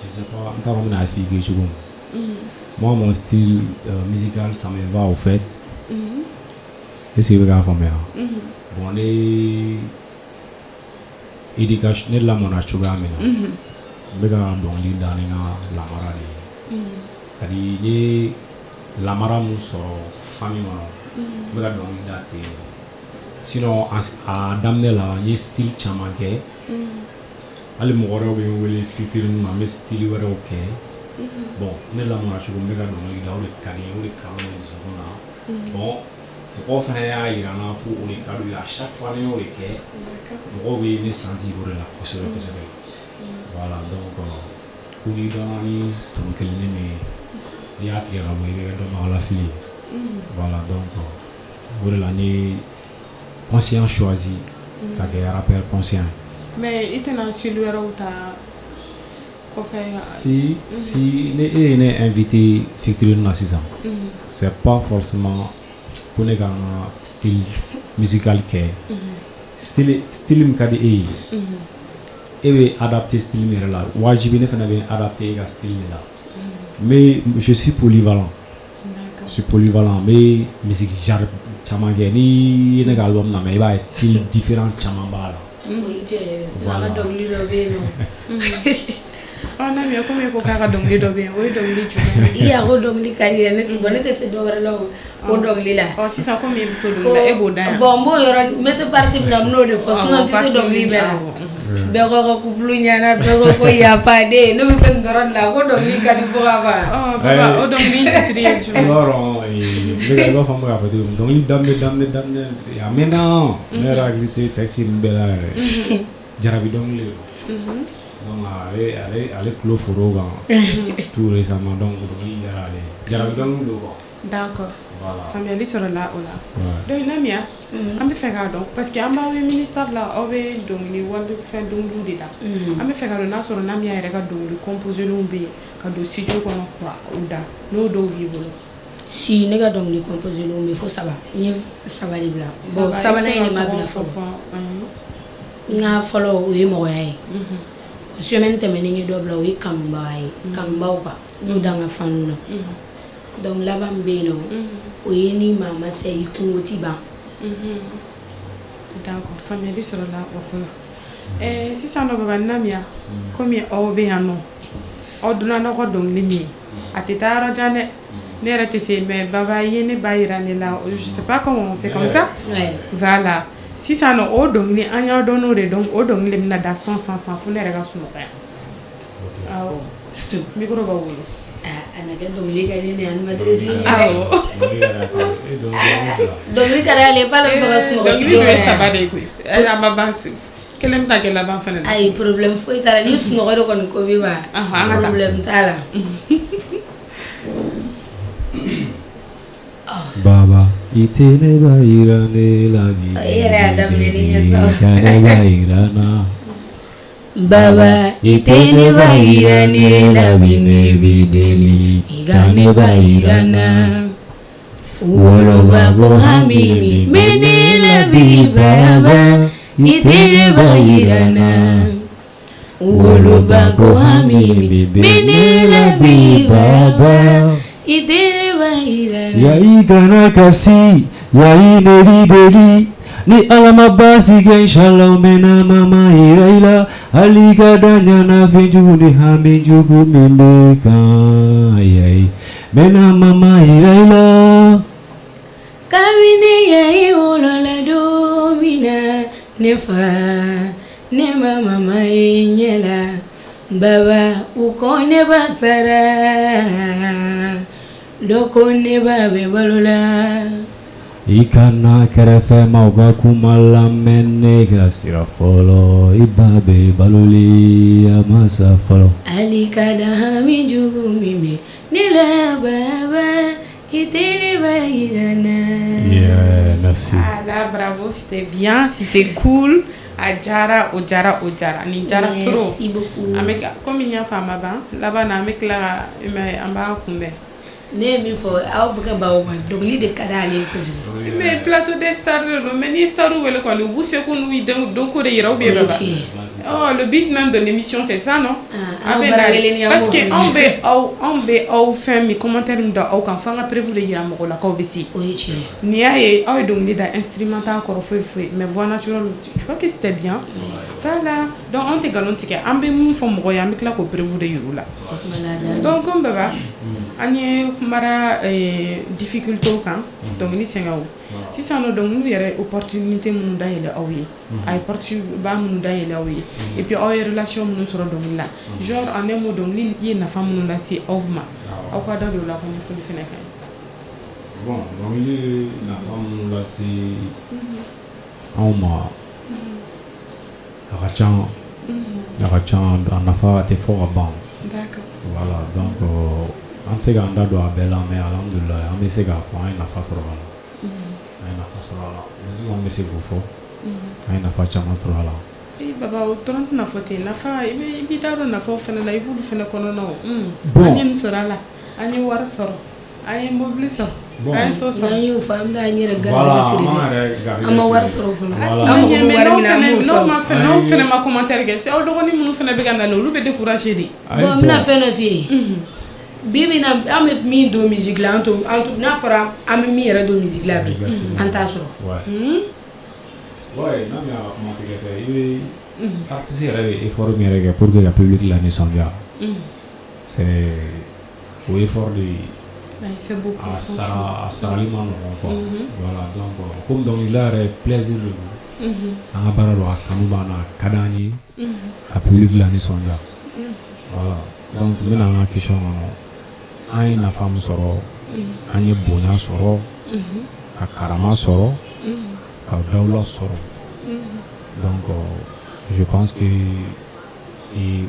je sais pas, n t'a dɔn n bɛna expliquer cogo min. Moi, mon style musical, ça me va au fait. Est-ce que i bɛ k'a faamuya? Bon, ne éducation, ne lamɔna cogoya min na, n bɛ ka dɔnkili da ni n ka lamara de ye. C'est à dire n ye lamara mun sɔrɔ famille kɔnɔ, n bɛ ka dɔnkili da ten. Sinon a daminɛ la, n ye style caman kɛ. Hali mɔgɔ wɛrɛw bɛ n wele featuring na, n bɛ style wɛrɛw kɛ. Bon, ne lamɔna cogo min, n bɛ ka dɔnkili da, o de ka di n ye, o de kanu bɛ dusukun na. Bon, mɔgɔw fana y'a yira n na ko o de ka d'u ye. À chaque fois ni n y'o de kɛ, mɔgɔw bɛ ne sentir o de la kosɛbɛ kosɛbɛ. Voilà, donc ko n'i dɔnna ni turu kelen min ye, n'i y'a tigɛ ka bɔ, i bɛ kɛ dɔnbagalafili ye. Voilà, donc o de la ne ye conscient choisi ka kɛ rappeur conscient ye. Mais i tɛna style wɛrɛw ta kɔfɛ? Si si ne e ye ne invité featuring na sisan, c'est pas forcément ko ne ka n ka style musical kɛ. Style min ka di e ye, e bɛ adapté style min yɛrɛ la, wajibi ne fana bɛ adapté e ka style de la. Mais je suis polyvalent. Je suis polyvalent, n bɛ musique genre caman kɛ. N'i ye ne ka album lamɛn, i b'a ye style différent caman b'a la. O ye tiɲɛ yɛrɛ, sinon a ka dɔnkili dɔ bɛ yen nɔ. Ɔ Namiya, komi e ko k'a ka dɔnkili dɔ bɛ yen, o ye dɔnkili jumɛn ye? I y'a ko dɔnkili ka di yɛrɛ ne, bon, ne tɛ se dɔ wɛrɛ la o dɔnkili la. Ɔ sisan, komi e bɛ se o dɔnkili la, e b'o da yan. Bon, n b'o yɔrɔ, n bɛ se partie min na, n b'o de fɔ, sinon n tɛ se dɔnkili bɛɛ la. Bɛɛ ko ko couple ɲɛna, bɛɛ ko ko yafa den, ne bɛ se nin dɔrɔn de la, ko dɔnkili ka di fo ka ban. Ɔ baba, o dɔnkili titre ye I jumɛn? b'a dɔn, i b'a fɔ n bɛ k'a fɔ cogo min, dɔnkili daminɛ a mɛnna, ne yɛrɛ hakili tɛ texte ninnu bɛɛ la yɛrɛ. Jarabi dɔnkili de don. Donc ale tulo foro kan tout récemment, donc dɔnkili diyara ale ye. Jarabi dɔnkili don quoi. D'accord. Voilà. Faamuyali sɔrɔla o la. Donc Namiya, an bɛ fɛ k'a dɔn, parce que an b'aw ye ministère la, aw bɛ dɔnkili wali fɛn dɔnkiliw de da. An bɛ fɛ k'a dɔn n'a sɔrɔ Namiya yɛrɛ ka dɔnkili composélenw bɛ yen ka don studio kɔnɔ ka u da, n'o dɔw b'i bolo. Si, ne ka dɔnkili composélenw bɛ fo saba, n ye saba de bila. Bon, sabanan in de ma bila fɔlɔ. N ka fɔlɔ, o ye mɔgɔya ye. Semaine tɛmɛnen, n ye dɔ bila, o ye kanubaga ye, kanubaw kan, n y'o da n ka fanu na. Donc laban min bɛ yen nɔ, o ye ni maa ma se i kungo ti ban. D'accord, faamuyali sɔrɔla o ko la. Sisan nɔ, baba Namiya, komi aw bɛ yan nɔ, aw donna n'aw ka dɔnkili min ye, a tɛ taa yɔrɔ jan dɛ. Ne yɛrɛ tɛ se, mais baba i ye ne ba yira ne la, je sais pas comment c'est comme ça. Voilà, sisan nɔ, o dɔnkili an y'aw dɔn n'o de, donc o dɔnkili de bɛna da san san san fo ne yɛrɛ ka sunɔgɔ yan. Awɔ, micro b'aw bolo. A na kɛ dɔnkili ka di ne animatrice ye. Awɔ. Dɔnkili ka d'ale ye f'ale bɛ fɛ ka sunɔgɔ. Dɔnkili dun ye saba de ye koyi, a ma ban, kelen bɛ taa kɛ laban fana na. Ayi, problème foyi t'a la, ni sunɔgɔ de kɔni ko b'i ma, an ka taa. Problème t'a la. Baba, i tɛ ne ba yira ne la bi. E yɛrɛ y'a daminɛ ni ɲɛ sɔrɔ. I ka ne ba yira n na. Baba, i tɛ ne ba yira ne la bi, ne b'i deli, i ka ne ba yira n na. Woloba ko hami min bɛ ne la bi, baba, i tɛ ne ba yira n na. Woloba ko hami min bɛ ne la bi, baba, i tɛ ne ba yira n na. Yayi kana kasi, yayi ne b'i deli. Ni Ala ma baasi kɛ, inshallah n bɛna mama yira i la. Hali ka da ɲana fɛnjugu ni hami jugu min bɛ kan, yayi n bɛna mama yira i la. Kabini yayi wolola don min na, ne fa, ne ma mama ye ɲɛ la. Baba, u ko ne ba sara, dɔ ko ne ba bɛ balo la. I kana kɛrɛfɛ maaw ka kuma lamɛn, ne ka sira fɔlɔ, i ba bɛ baloli, a ma sa fɔlɔ. Hali ka da hami jugu min bɛ ne la, baba, i tɛ ne ba yira n na. Yeah, merci. Ah là, bravo, c'était bien, c'était cool. A diyara, o diyara, o diyara. Nin diyara trop. Merci beaucoup. An bɛ komi n y'a fɔ a ma ban, laban na an bɛ tila ka mais an b'a kunbɛn. Ne ye min fɔ, aw bɛ ka ban o ma, dɔnkili de ka d'ale ye kojugu. Mais plateau des stars de don, mais n'i ye star wele kɔni, u b'u seko n'u dɔnko de yira ou bien O ye baba. tiɲɛ ye. Oh, le but même de l'émission, c'est ça, non? Ah, parce que anw bɛ aw fɛn min commentaire min da aw kan, f'an ka preuve de yira mɔgɔw la k'aw bɛ se. O ye tiɲɛ. N'i y'a ye aw ye dɔnkili da, instrument t'a kɔrɔ, foyi foyi, mais voix naturelle, tu vois que c'était bien. Voilà, donc anw tɛ nkalon tigɛ, an bɛ mun fɔ mɔgɔw ye, an bɛ tila k'o preuve de yir'u la. Donc comme Baba, an ye kumara difficulté kan, dɔnkili sɛgɛnw. Sisan nɔ, dɔnkiliw yɛrɛ opportunité minnu dayɛlɛ aw ye, a ye porte ba minnu dayɛlɛ aw ye, et puis aw ye relation minnu sɔrɔ dɔnkili la, genre en un mot, dɔnkili ye nafa minnu lase aw ma, aw ka da don o la ka ɲɛfɔli fɛnɛ kɛ. Bon, dɔnkili ye nafa minnu lase anw ma, a ka ca, a ka ca, a nafa tɛ fɔ ka ban. Voilà, donc an tɛ se k'an da don a bɛɛ la, mais alhamdulilayi, an bɛ se k'a fɔ an ye nafa sɔrɔ a la. An ye nafa sɔrɔ a la, min bɛ se k'o fɔ, an ye nafa caman sɔrɔ a la. Ee Baba, o dɔrɔn tɛna fɔ ten. Nafa, i b'i da don nafaw fana la, i b'olu fana kɔnɔna o. Bon, an ye nin sɔrɔ a la, an ye wari sɔrɔ, an ye mobili sɔrɔ, an ye so sɔrɔ. N'an y'o fɔ, an bɛna an yɛrɛ garisɛgɛ siri dɛ. An ma wari sɔrɔ fɔlɔ. An mago bɛ wari min na, an b'o sɔrɔ. N'aw fana ma commentaire kɛ, aw dɔgɔnin minnu fana bɛ ka na, olu bɛ décourager de. Bon, n bɛna fɛn dɔ f'i ye. Bi bi in na, an bɛ min don musique la, an t'o an n'a fɔra an bɛ min yɛrɛ don musique la bi, an t'a sɔrɔ. Ouais, n'a mɛ a kuma tigɛ tɛ, i bɛ artiste yɛrɛ bɛ effort min yɛrɛ kɛ pour que ka public la nisɔndiya, c'est o effort de C'est beaucoup. A sara, a sarali ma nɔgɔn quoi. Voilà, donc comme dɔnkilida yɛrɛ plaisir de don, an ka baara don, a kanu b'an na, a ka d'an ye ka public la nisɔndiya. Voilà, donc n bɛna an ka question kɔnɔ, an ye nafa min sɔrɔ, an ye bonya sɔrɔ, ka karama sɔrɔ, ka dawula sɔrɔ. Donc je pense que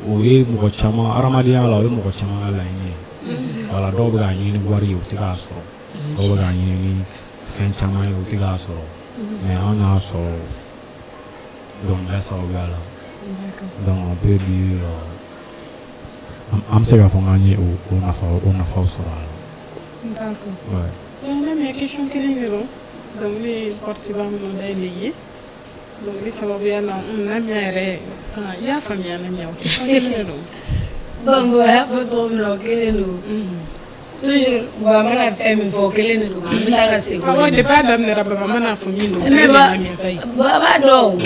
o ye mɔgɔ caman hadamadenya la, o ye mɔgɔ caman ka laɲini ye. Voilà, dɔw bɛ k'a ɲini ni wari ye, u tɛ k'a sɔrɔ, dɔw bɛ k'a ɲini ni fɛn caman ye, u tɛ k'a sɔrɔ, mais an y'a sɔrɔ dɔnkilida sababuya la. Donc on peut dire an bɛ se k'a fɔ k'an ye o nafaw sɔrɔ a la. D'accord. Ouais. Ne mais question kelen de don. Dɔnkili porte ba minnu dayɛlɛ i ye dɔnkili sababuya la, Lamia yɛrɛ sisan, i y'a faamuya Lamia, o question kelen de don. Bon, a y'a fɔ cogo min na, o kelen don. Toujours Baba mana fɛn min fɔ, o kelen de don. An bɛ taa ka segin o Awɔ. de ma. Depuis a daminɛra, Baba mana fɔ min don, o Mais kelen de ba Lamia ta ye. Baba b'a dɔn o.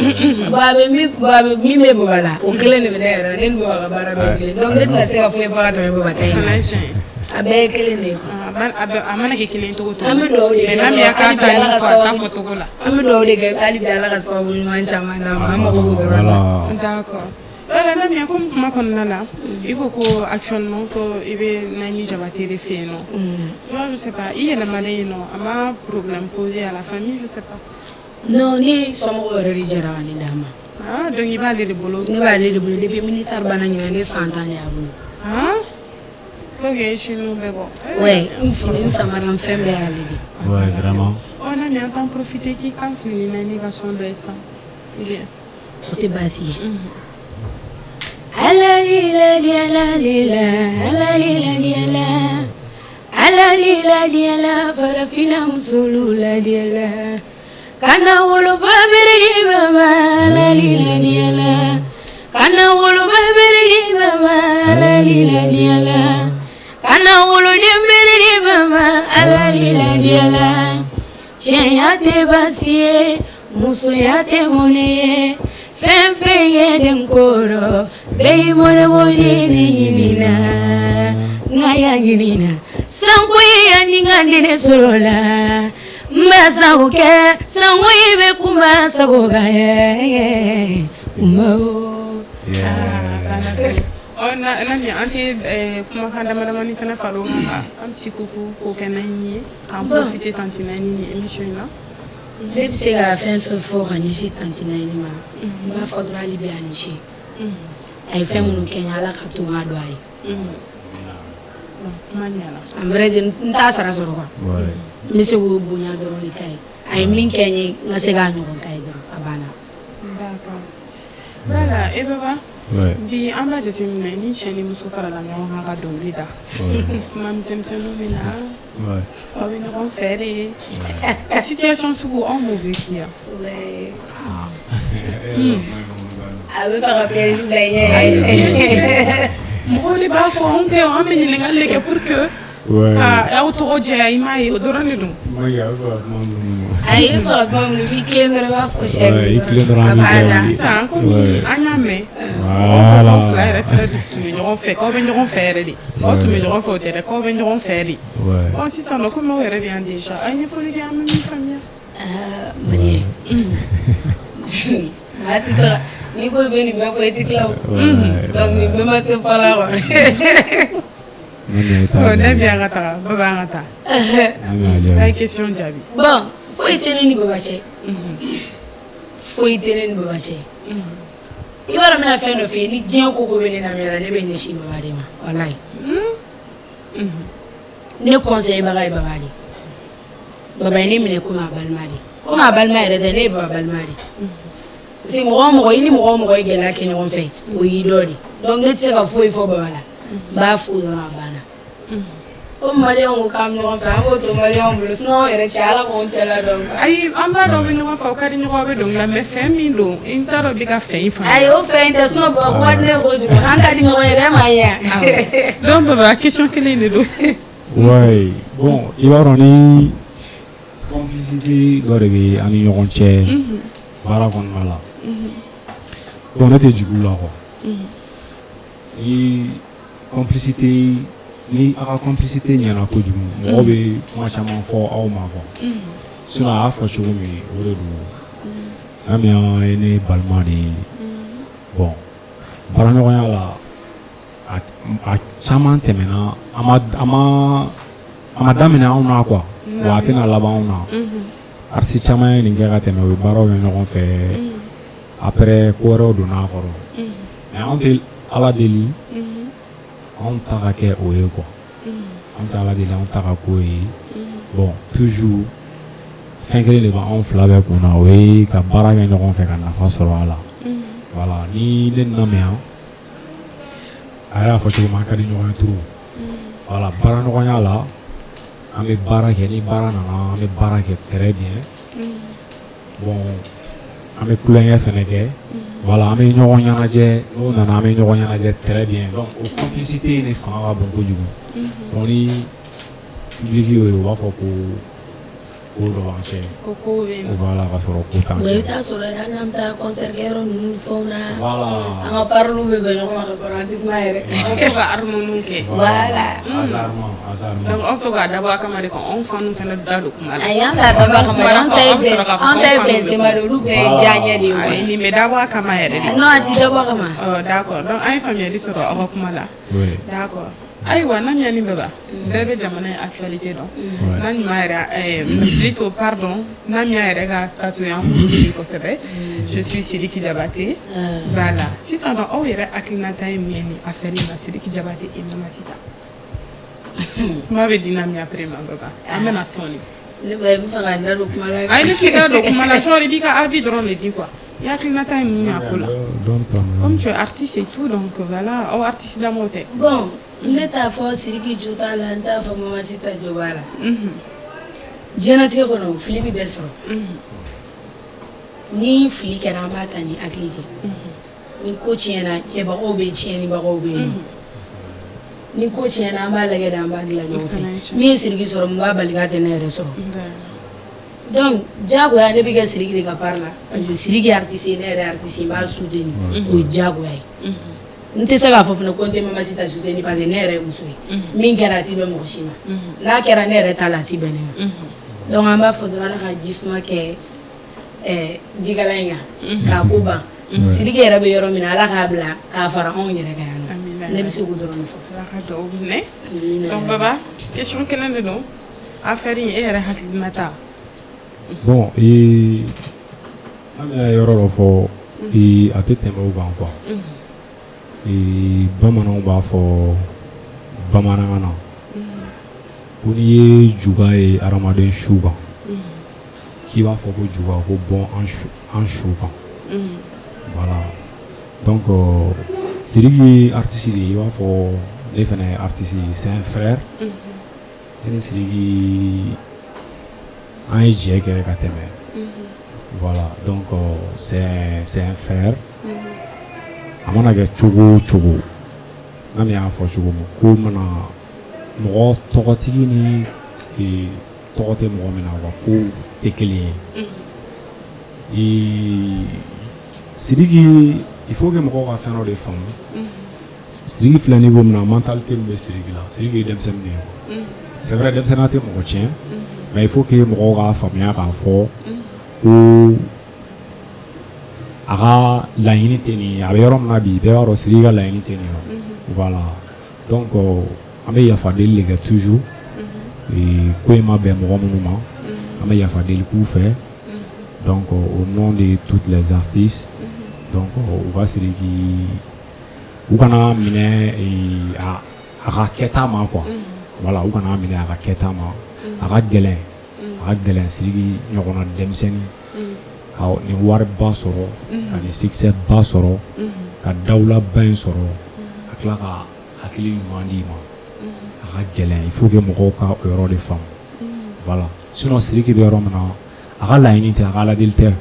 Baba bɛ min, Baba bɛ min bɛ Baba la, o kelen de bɛ ne yɛrɛ la. Ne ni Baba ka baara bɛɛ ye kelen. Donc ne tɛna se ka foyi fɔ ka tɛmɛ Baba ta in Fana kan. ye tiɲɛ ye. A bɛɛ ye kelen de ye quoi. A mana kɛ kelen cogo cogo. An bɛ dugawu de kɛ Mais Lamia dɔrɔn, k'a hali bi ta Ala nin ka fɔ a t'a sababu fɔ cogo la. An bɛ dugawu de kɛ hali bi, Ala ka sababu ɲuman caman d'an ma. An mago b'o dɔrɔn na. Voilà. D'accord. Voilà, Lamia, comme kuma kɔnɔna la, i ko ko actuellement ko i bɛ Nani Jabate de fɛ yen nɔ. Genre, je sais pas, i yɛlɛmalen yen nɔ, a ma problème posé à la famille, je sais pas. Non, ne somɔgɔw yɛrɛ de jɛra ka ne d'a ma. Ah, donc i b'ale de bolo. Ne b'ale de bolo depuis ministère banna ɲinɛ, ne san 10 de y'a bolo. Ah? Ok, siniw bɛ bɔ. Ouais, n fini, n samara, n fɛn bɛɛ y'ale de. Ouais, vraiment. Ɔ Lamia, an t'an profiter k'i kan fili ni Nani ka son dɔ ye sisan. Ou bien. O tɛ baasi ye. Ala lila la lila, ala lila la, ala lila la, farafinna musolu la la, kana wolofa beredi baba, ala lila la, kana woloba beredi baba, ala lila la, kana woloden beredi baba, ala lila la. Cɛya tɛ baasi ye, musoya tɛ mɔnɛ ye, fɛn fɛn ye den kɔrɔ bɛɛ y'i mɔnɛ mɔnɛ ne ɲinina, nka y'a ɲinina sankoyi ya ni ka nene sɔrɔ la, n b'a sago kɛ, sankoyi bɛ kunba sago kan ye kunba o. Ah, ɔ na Lamia, an tɛ kumakan dama damani fana far'o kan ka an petit coucou k'o kɛ Nani ye, k'an profiter tantie Nani ni émission in na. Ne bɛ se ka fɛn fɛn fɔ ka ɲɛsin tantie Nani ma, n b'a fɔ dɔrɔn hali bi a ni ce. A ye fɛn minnu kɛ n ye, Ala ka to n ka don a ye. Bon, kuma ɲɛna. En vrai dire, n t'a sara sɔrɔ quoi. N bɛ se k'o bonya dɔrɔn de k'a ye. A ye min kɛ n ye, n ka se k'a ɲɔgɔn k'a ye dɔrɔn, a banna. D'accord. Voilà, e Baba. Ouais. Bi an b'a jateminɛ ni cɛ ni muso farala ɲɔgɔn kan ka dɔnkili da. Kuma misɛnmisɛnninw bɛ na. Aw bɛ ɲɔgɔn fɛ de. O situation sugu, anw m'o vécu yan. Ouais. A bɛ fɛ ka piège bila i ɲɛ. Mɔgɔw de b'a fɔ, anw tɛ, an bɛ ɲininkali de kɛ pour que ka aw tɔgɔ jɛya, i m'a ye, o dɔrɔn de don. Maki, a bɛ fɛ ka kuma minnu Ayi, i bɛ fɛ ka kuma minnu, i b'i tilen dɔrɔn, i b'a fɔ Ouais, i tilen dɔrɔn, an b'i jaabi. Sisan komi an y'a mɛn Voilà. aw fila yɛrɛ fɛnɛ tun bɛ ɲɔgɔn fɛ, k'aw bɛ ɲɔgɔn fɛ yɛrɛ de, k'aw tun bɛ ɲɔgɔn fɛ, o tɛ dɛ, k'aw bɛ ɲɔgɔn fɛ de. Bon, sisan nɔ, komi aw yɛrɛ bɛ yan déjà, a ye ɲɛfɔli kɛ, an bɛ min faamuya. Malien. Maa tɛ se ka, n'i ko i bɛ nin bɛɛ fɔ, i tɛ tila o. Donc nin bɛɛ ma tɛ fɔ la quoi. Nami, i t'a Ɔ, ne jaabi. bɛ an ka taga, baba, an ka taa. Nami, a A ye jaabi. question jaabi. Bon, foyi tɛ ne ni Baba cɛ. Foyi tɛ ne ni Baba cɛ. I b'a dɔn, n bɛna fɛn dɔ f'i ye, ni diɲɛ ko ko bɛ ne lamɛn la, ne bɛ ɲɛsin Baba de ma, walayi. Ne conseiller baga ye Baba de ye. Baba ye ne minɛ komi a balima de. Komi a balima yɛrɛ tɛ, ne ye Baba balima de. Parce que mɔgɔ o mɔgɔ, i ni mɔgɔ o mɔgɔ ye gɛlɛya kɛ ɲɔgɔn fɛ, o y'i dɔ de. Donc ne tɛ se ka foyi fɔ Baba la. N b'a fo dɔrɔn, a banna. Ko maliyɛnw ko k'an bɛ ɲɔgɔn fɛ, an b'o to maliyɛnw bolo, sinon anw yɛrɛ cɛ, Ala k'anw cɛla dɔn. Ayi, an b'a dɔn aw bɛ ɲɔgɔn fɛ, aw ka di ɲɔgɔn, aw bɛ dɔnkili la, mais fɛn min don, n t'a dɔn bɛ ka fɛn in faamuya. Ayi, o fɛn in tɛ, sinon Baba ko ka di ne ye kojugu, an ka di ɲɔgɔn ye dɛ, e m'a ye wa? Donc baba, question kelen de don. Ouais, bon, i b'a dɔn ni complicité dɔ de bɛ an ni ɲɔgɔn cɛ baara kɔnɔna la. Bon, ne tɛ jigin u la quoi. Ni complicité, ni aw ka complicité ɲɛna kojugu, mɔgɔw bɛ kuma caman fɔ aw ma quoi. Sinon a y'a fɔ cogo min, o de don. Nami ye ne balima de ye. Bon, baaraɲɔgɔnya la, a caman tɛmɛna, a ma daminɛ anw na quoi. Wa a tɛna laban anw na. Artiste caman ye nin kɛ ka tɛmɛ, u ye baaraw kɛ ɲɔgɔn fɛ. Après, ko wɛrɛw donna a kɔrɔ. Mais anw tɛ Ala deli anw ta ka kɛ o ye quoi. Anw tɛ Ala deli anw ta ka k'o ye. Bon, toujours fɛn kelen de b'anw fila bɛɛ kun na, o ye ka baara kɛ ɲɔgɔn fɛ ka nafa sɔrɔ a la. Voilà, ni ne nana yan, a yɛrɛ y'a fɔ cogo min, an ka di ɲɔgɔn ye trop. Voilà, baaraɲɔgɔnya la, an bɛ baara kɛ, ni baara nana, an bɛ baara kɛ très bien. Bon, an bɛ tulonkɛ fɛnɛ kɛ. Voilà, an bɛ ɲɔgɔn ɲɛnajɛ, n'o nana, an bɛ ɲɔgɔn ɲɛnajɛ très bien. Donc o complicité in de fanga ka bon kojugu. Donc ni public y'o ye, u b'a fɔ ko ko dɔ b'an cɛ. Ko kow bɛ yen. Voilà, ka sɔrɔ ko t'an Wa i bɛ cɛ. taa sɔrɔ yɛrɛ, hali n'an bɛ taa concert kɛyɔrɔ ninnu ni fɛnw na, an ka paroliw bɛ bɛn ɲɔgɔn ma ka sɔrɔ an tɛ kuma yɛrɛ. Aw to ka harmonie kɛ. Voilà. Hasardement, hasardement. Donc aw to k'a dabɔ a kama de ka anw fanu fana da don kuma la. Ayi, an t'a dabɔ a kama dɛ, an ta ye Benzema de ye, olu bɛɛ ye diyaɲɛ de ye. Ayi, nin bɛ dabɔ a kama yɛrɛ de. Non, a ti dabɔ a kama. Ɔ, d'accord, donc an ye faamuyali sɔrɔ aw ka kuma la. D'accord. Ayiwa, Namiya ni Baba, bɛɛ bɛ jamana ye actualité dɔn. N'a ɲuman yɛrɛ, plutôt, pardon, Namiya yɛrɛ ka statut an b'olu suit kosɛbɛ. Je suis Sidiki Diabaté. Voilà. Sisan nɔ, aw yɛrɛ hakilinata ye mun ye nin affaire in na, Sidiki Diabaté et Mama Sita? Kuma bɛ di Namiya après ma, Baba. An bɛna sɔnni. Ne ba, i bɛ fɛ ka n da don kuma la. Ayi, ne t'i da don kuma la, genre i b'i ka avis dɔrɔn de di quoi. I hakilinata ye mun ye a ko la? Comme tu es artiste et tout, donc voilà, aw artiste lamɔw tɛ. Bon, ne t'a fɔ Sidiki jo t'a la, n t'a fɔ Mama Sita jo b'a la. Diɲɛlatigɛ kɔnɔ, fili bɛ bɛɛ sɔrɔ. Ni fili kɛra, an b'a ta ni hakili de ye. Ni ko tiɲɛna, kɛbagaw bɛ yen, tiɲɛnibagaw bɛ yen. Ni ko tiɲɛna, an b'a lajɛ de, an b'a dilan ɲɔgɔn fɛ. Min ye Sidiki sɔrɔ, mun b'a bali k'a tɛ ne yɛrɛ sɔrɔ? Donc diyagoya ne bɛ kɛ Sidiki de ka part la, parce que Sidiki ye artiste ye, ne yɛrɛ ye artiste ye, n b'a soutenir, o ye diyagoya ye. N tɛ se k'a fɔ fana ko n tɛ Mama Sita soutenir, parce que ne yɛrɛ ye muso ye. Min kɛra, a ti bɛn mɔgɔ si ma. N'a kɛra ne yɛrɛ ta la, a ti bɛn ne ma. Donc an b'a fɔ dɔrɔn, Ala ka ji suma kɛ jikalan in kan k'a ko ban. Sidiki yɛrɛ bɛ yɔrɔ min na, Ala k'a bila k'a fara anw yɛrɛ kan yan nɔ. Ne bɛ se k'o dɔrɔn de fɔ. Ala ka duwawu minɛ. Donc Baba, question kelen de don. Affaire in, e yɛrɛ hakilinata. Bon, ee, an bɛ yɔrɔ dɔ fɔ, ee, a tɛ tɛmɛ o kan quoi. Ee, bamananw b'a fɔ bamanankan na ko n'i ye juga ye hadamaden su kan, k'i b'a fɔ ko juga ko bɔn an su kan. Voilà, donc Sidiki ye artiste de ye, i b'a fɔ ne fana ye artiste ye, c'est un frère. Ne ni Sidiki, an ye jɛ kɛ ka tɛmɛ. Voilà, donc c'est un frère. A mana kɛ cogo o cogo, n'a y'a fɔ cogo min, ko mana mɔgɔ tɔgɔtigi ni tɔgɔ tɛ mɔgɔ min na, wa ko tɛ kelen ye. Sidiki, il faut que mɔgɔw ka fɛn dɔ de faamu. Sidiki filɛ ni ko min na, mentalité min bɛ Sidiki la, Sidiki ye denmisɛnnin de ye. C'est vrai, denmisɛnninya tɛ mɔgɔ tiɲɛ, mais il faut que mɔgɔw k'a faamuya k'a fɔ ko a ka laɲini tɛ nin ye. A bɛ yɔrɔ min na bi, bɛɛ b'a dɔn Sidiki ka laɲini tɛ nin ye. Voilà, donc an bɛ yafa deli de kɛ toujours. Ko in ma bɛn mɔgɔ minnu ma, an bɛ yafa deli k'u fɛ. Donc au nom de toutes les artistes, donc u ka Sidiki, u kana minɛ a ka kɛta ma quoi. Voilà, u kana minɛ a ka kɛta ma. A ka gɛlɛn, a ka gɛlɛn Sidiki ɲɔgɔnna denmisɛnnin ka nin wariba sɔrɔ, ka nin succès ba sɔrɔ, ka dawulaba in sɔrɔ, ka tila ka hakili ɲuman d'i ma. A ka gɛlɛn, il faut que mɔgɔw ka o yɔrɔ de faamu. Voilà, sinon Sidiki bɛ yɔrɔ min na, a ka laɲini tɛ, a ka aladeli tɛ.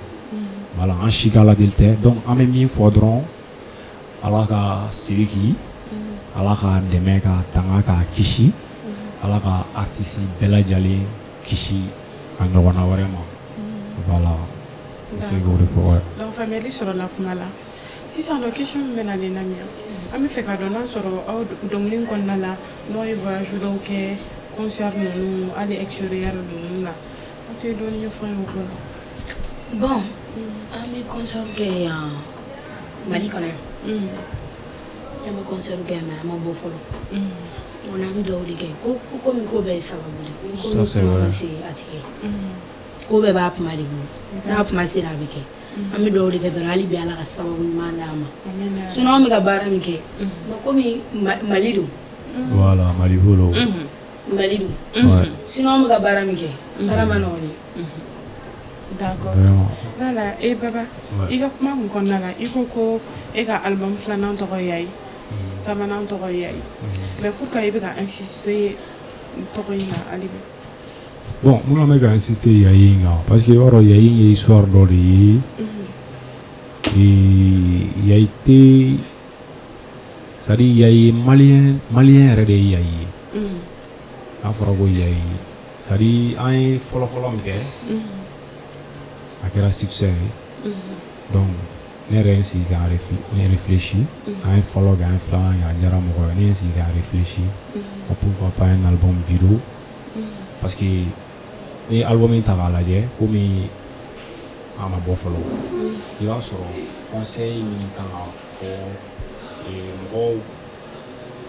Voilà, an si ka aladeli tɛ. Donc an bɛ min fɔ dɔrɔn, Ala ka Sidiki, Ala k'a dɛmɛ, k'a tanga, k'a kisi. Ala ka artiste bɛɛ lajɛlen kisi a ɲɔgɔnna wɛrɛ ma. Voilà, n bɛ se k'o de fɔ, ouais. Donc faamuyali sɔrɔla kuma la. Sisan nɔ, question min bɛ na ne Namiya, an bɛ fɛ ka dɔn n'a sɔrɔ aw dɔnkili kɔnɔna la, n'aw ye voyage dɔw kɛ, concert ninnu, hali extérieur ninnu na, aw tɛ dɔɔni ɲɛfɔ an ye o ko la? Bon, an bɛ concert kɛ yan Mali kɔnɔ yan. An bɛ concert kɛ yan, mais an ma bɔ fɔlɔ. On an bɛ dugawu de kɛ ko komi ko bɛɛ ye sababu de ye. Ni ko min kuma ma se, a tɛ kɛ. Ko bɛɛ b'a kuma de bolo, n'a kuma sera, a bɛ kɛ. An bɛ dugawu de kɛ dɔrɔn, hali bi Ala ka sababu ɲuman d'an ma. Sinon an bɛ ka baara min kɛ, komi Mali don. Voilà, Mali ko don. Mali don. Sinon an bɛ ka baara min kɛ, baara ma nɔgɔn dɛ. D'accord. Voilà, e Baba, i ka kuma kun kɔnɔna la, i ko ko e ka album filanan tɔgɔ ye Yayi, sabanan tɔgɔ ye Yayi. Mais pourquoi i bɛ ka insister tɔgɔ in na hali bi? Bon, mun na bɛ ka insister Yayi in kan? Parce que i b'a dɔn, Yayi ye histoire dɔ de ye. Yayi tɛ, c'est à dire Yayi, malien, malien yɛrɛ de ye Yayi ye. N'a fɔra ko Yayi, c'est à dire an ye fɔlɔ-fɔlɔ min kɛ, a kɛra succès ye. Donc ne yɛrɛ ye n sigi k'a réfléchi. An ye fɔlɔ kɛ, an ye filanan kɛ, a diyara mɔgɔ ye. Ne ye n sigi k'a réfléchi, pourquoi pas un album vidéo? Parce que n'i ye album in ta k'a lajɛ, komi a ma bɔ fɔlɔ, i b'a sɔrɔ conseil min kan ka fɔ mɔgɔw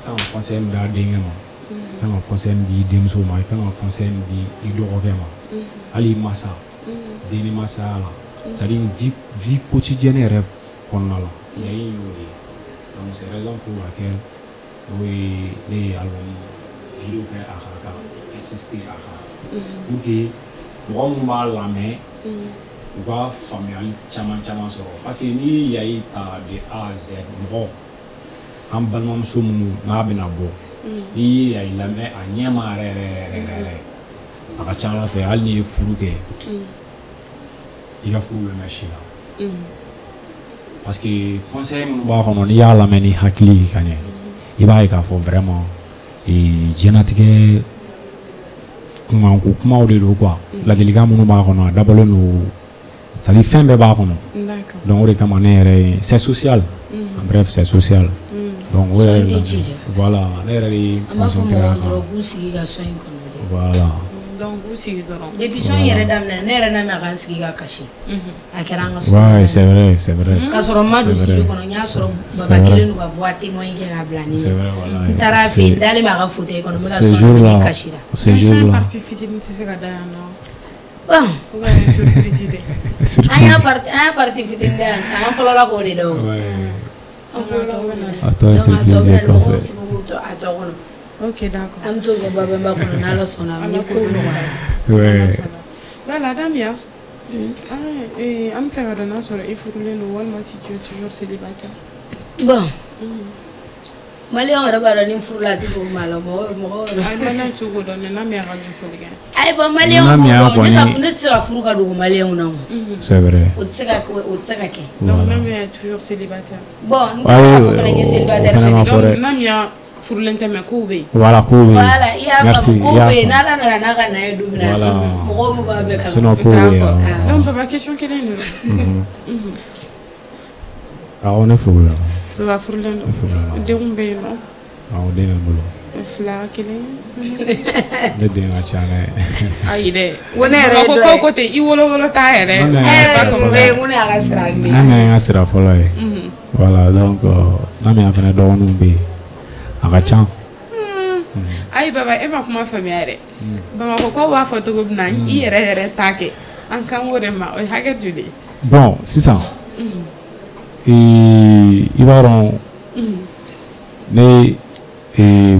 kan, ka conseil min d'a denkɛ ma, i kan ka conseil min di i denmuso ma, i kan ka conseil min di i dɔgɔkɛ ma, hali i masa, den ni masaya la, c'est à dire vie quotidienne yɛrɛ kɔnɔna la, Yayi y'o de ye. Donc c'est raison pour laquelle n'o ye ne ye album vidéo kɛ a kan, ka insister a kan, pour que mɔgɔ minnu b'a lamɛn, u ka faamuyali caman caman sɔrɔ. Parce que n'i ye Yayi ta de A à Z, mɔgɔ, an balimamuso minnu n'a bɛna bɔ, n'i ye Yayi lamɛn a ɲɛma yɛrɛ yɛrɛ yɛrɛ yɛrɛ, a ka ca Ala fɛ, hali n'i ye furu kɛ, i ka furu bɛ mɛn si la. Parce que conseil minnu b'a kɔnɔ, n'i y'a lamɛn ni hakili ye ka ɲɛ, i b'a ye k'a fɔ vraiment diɲɛlatigɛ kunkanko kumaw de don quoi. Ladilikan minnu b'a kɔnɔ, a dabɔlen don, c'est à dire fɛn bɛɛ b'a kɔnɔ. Donc o de kama ne yɛrɛ ye, c'est social, en bref, c'est social. Donc o yɛrɛ de la, voilà, ne yɛrɛ de An b'a fɔ mɔgɔw dɔrɔn k'u sigi ka son in kɔnɔ. Voilà. Donc k'u sigi dɔrɔn. Depuis son in yɛrɛ daminɛ, ne yɛrɛ n'a mɛn a ka n sigi ka kasi. A kɛra an ka son. Ouais, c'est vrai, c'est vrai. K'a sɔrɔ n ma don studio kɔnɔ, n y'a sɔrɔ Baba kelen don ka voix témoin kɛ k'a bila ne ɲɛ. C'est vrai, voilà. N taara fɛ yen, n dalen bɛ a ka fauteuil kɔnɔ, n bɛ ka son lamɛn, ne kasira. Ce jour-là. Partie fitinin tɛ se ka da yan nɔ? Bon. Ou bien surprise de? An y'a partie fitinin da yan sisan, an fɔlɔla k'o de da o. An fɔlɔla k'o de da. A tɔ ye surprise ye Donc a tɔ bɛ na, kɔfɛ. Mɔgɔw sigi k'u to a tɔ kɔnɔ. Ok, d'accord. An bɛ t'o kɛ Babɛnba kɔnɔ n'Ala sɔnna, ni kow nɔgɔyara. Voilà, Damia. An bɛ fɛ ka dɔn n'a sɔrɔ i furulen don walima si tu es toujours célibataire. Bon. Maliyɛnw yɛrɛ b'a dɔn ni furula a tɛ fɔ maa la, mɔgɔ mɔgɔ yɛrɛ. Cogo dɔn ne Namiya ka ɲɛfɔli kɛ. Ayi, bon, maliyɛnw b'o dɔn, ne ka, ne tɛ se ka furu ka dogo maliyɛnw na o. C'est vrai. O tɛ se ka kɛ, o tɛ se ka kɛ. Donc Namiya est toujours célibataire. Bon, n tɛ se k'a fɔ fana n ye célibataire fɛnɛ. Donc Namiya furulen tɛ, mais kow bɛ yen. Voilà, kow bɛ yen. Voilà, i y'a faamu, kow bɛ yen, n'Ala nana n'a ka na ye don min na, mɔgɔw b'a bɛɛ kalama. Sinon kow bɛ yen. Donc papa, question kelen de don. Awɔ, ne furula. Baba furulen don. Denw bɛ yen nɔ? Awɔ, den bɛ n bolo. Fila, kelen? Ne den ka ca dɛ. Ayi dɛ. Ko ne yɛrɛ ye dɔ ye. Ko ko ten, i wolo wolo t'a yɛrɛ. Ɛɛ, ko ne y'a ka sira de. Namiya ye n ka sira fɔlɔ ye. Voilà, donc Namiya fana dɔgɔninw bɛ yen. A ka ca. Ayi baba, e ma kuma faamuya yɛrɛ. Bamakɔkaw b'a fɔ cogo min na, i yɛrɛ yɛrɛ t'a kɛ. An kan b'o de ma, o ye hakɛ joli ye? Bon, sisan i b'a dɔn, ne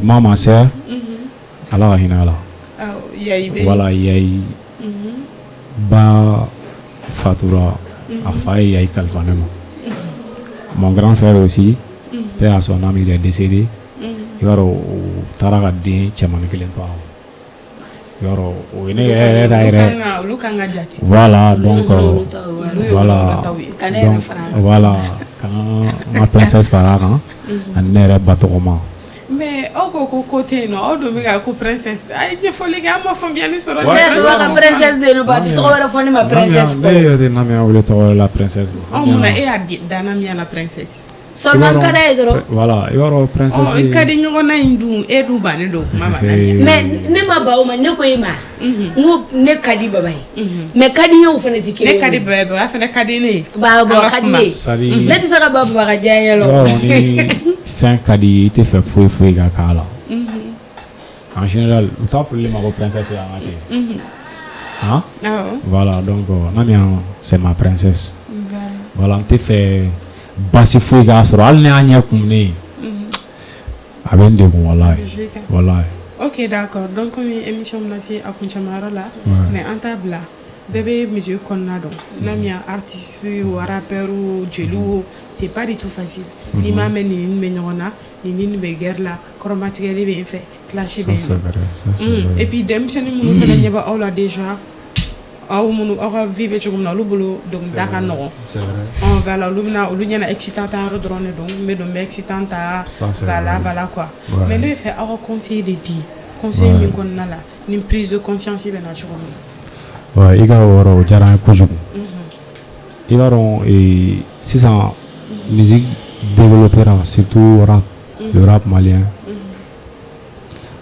ma ma sœur, Ala ka hinɛ a la. Yayi bɛ. Voilà, Yayi ba fatura, a fa ye Yayi kalifa ne ma. Mon grand frère aussi, paix à son âme, il est décédé. I b'a dɔn, o taara ka den cɛmannin kelen to a kɔ. I b'a dɔn, o ye ne yɛrɛ ta yɛrɛ. Olu kan ka jate. Voilà, donc voilà, donc voilà, ka n ka princesse fara a kan ani ne yɛrɛ ba tɔgɔma. Mais aw ko ko ko tɛ yen nɔ, aw dun bɛ ka ko princesse, a ye ɲɛfɔli kɛ, an ma faamuyali sɔrɔ. Ne yɛrɛ ka princesse de don, ba tɛ tɔgɔ wɛrɛ fɔ ne ma princesse kɔ. Ne yɛrɛ tɛ Namiya wele tɔgɔ wɛrɛ la princesse. Ɔ, mun na e y'a da Namiya la princesse? Seulement ka d'a ye dɔrɔn. Voilà, i b'a dɔn, princesse. Ɔ, i ka di ɲɔgɔn na in dun, e dun bannen don kuma ma. Mais ne ma ban o ma, ne ko e ma n ko ne ka di baba ye, mais ka di n ye, o fana tɛ kelen ye. Ne ka di baba ye, baba fana ka di ne ye. Ba baba ka di ne ye, ne tɛ se ka ban baba ka diya n ye la. I b'a dɔn, ni fɛn ka di, i tɛ fɛ foyi foyi ka k'a la. En général, u t'a fɔli ma ko princesse an ka cɛ. Han? Voilà, donc Namiya, c'est ma princesse. Voilà, n tɛ fɛ basi foyi k'a sɔrɔ, hali ni y'a ɲɛ kumunen ye, a bɛ n degun, walahi walahi. Ok, d'accord. Donc komi émission bɛna se a kuncɛmayɔrɔ la, mais an t'a bila, bɛɛ bɛ musique kɔnɔna dɔn. Namiya, artiste o, rappeur o, jeliw o, c'est pas du tout facile. N'i m'a mɛn, nin ni bɛ ɲɔgɔn na, nin ni nin bɛ guerre la, kɔrɔmatigɛli bɛ yen fɛ, clash bɛ yen. Et puis denmisɛnnin minnu fana ɲɛ bɛ aw la déjà, aw minnu, aw ka vie bɛ cogo min na, olu bolo dɔnkilida ka nɔgɔn. Ɔ voilà, olu bɛna olu ɲɛna excitant ta yɔrɔ dɔrɔn de don, n bɛ don, n bɛ excitant ta, voilà voilà quoi. Mais ne bɛ fɛ aw ka conseil de di, conseil min kɔnɔna la ni prise de conscience bɛ na cogo min na. Ouais, i ka o yɔrɔ, o diyara n ye kojugu. I b'a dɔn, sisan musique développera, surtout rap, le rap malien.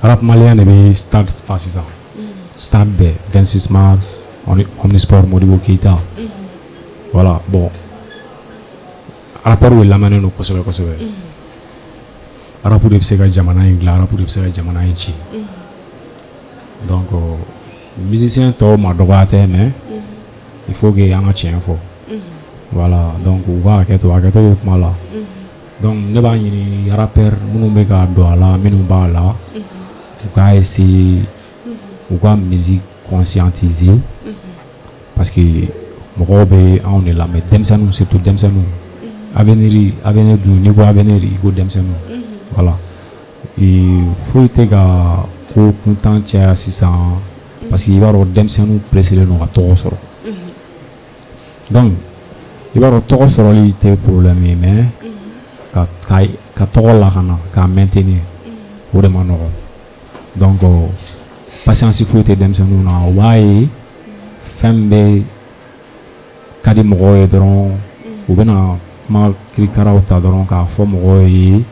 Rap malien de bɛ stade fa sisan. Stade bɛɛ, 26 mars, Omnisport Modibo Keïta. Voilà, bon, rappeur de lamɛnnen don kosɛbɛ kosɛbɛ. Rap de bɛ se ka jamana in dilan, rap de bɛ se ka jamana in ci. Donc musicien tɔw ma dɔgɔya tɛ, mais il faut que an ka tiɲɛ fɔ. Voilà, donc u ka hakɛ to, hakɛto bɛ kuma la. Donc ne b'a ɲini rappeur minnu bɛ ka don a la, minnu b'a la, u k'a essayer u ka musique conscientiser, parce que mɔgɔw bɛ anw de lamɛn, denmisɛnninw, surtout denmisɛnninw. Avenir, avenir dun, n'i ko avenir, i ko denmisɛnninw. Voilà, foyi tɛ ka ko kuntan caya sisan, parce que i b'a dɔn, denmisɛnninw pressé don ka tɔgɔ sɔrɔ. Donc i b'a dɔn, tɔgɔ sɔrɔli tɛ problème ye, mais ka ka ka tɔgɔ lakana, k'a maintenir, o de ma nɔgɔn. Donc patience foyi tɛ denmisɛnninw na, u b'a ye fɛn bɛ ka di mɔgɔw ye dɔrɔn, u bɛna kuma kirikaraw ta dɔrɔn k'a fɔ mɔgɔw ye.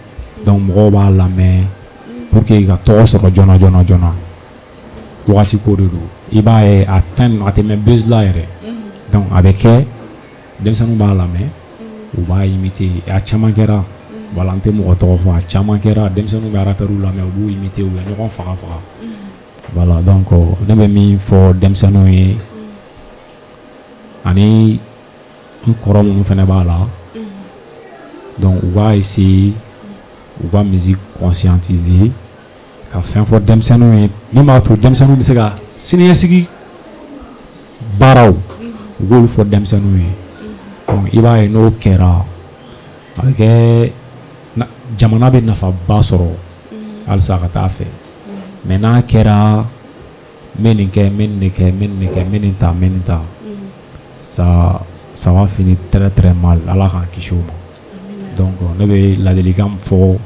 Donc mɔgɔw b'a lamɛn pour que ka tɔgɔ sɔrɔ joona joona joona. Wagati ko de don, i b'a ye, a tɛn a tɛ mɛn buzz la yɛrɛ. Donc a bɛ kɛ, denmisɛnninw b'a lamɛn, u b'a imiter, a caman kɛra. Voilà, n tɛ mɔgɔ tɔgɔ fɔ, a caman kɛra, denmisɛnninw bɛ rappeurs lamɛn, u b'u imiter, u bɛ ɲɔgɔn faga faga. Voilà, donc ne bɛ min fɔ denmisɛnninw ye ani n kɔrɔ minnu fana b'a la, donc u b'a essayer u ka musique conscientiser, ka fɛn fɔ denmisɛnninw ye min b'a to denmisɛnninw bɛ se ka siniɲɛsigi baaraw, u k'olu fɔ denmisɛnninw ye. Donc i b'a ye, n'o kɛra, a bɛ kɛ Jamana bɛ nafaba sɔrɔ halisa ka taa fɛ. Mais n'a kɛra n bɛ nin kɛ, n bɛ nin kɛ, n bɛ nin kɛ, n bɛ nin ta, n bɛ nin ta, ça va finir très très mal. Ala k'an kisi o ma. Donc ne bɛ ladilikan min fɔ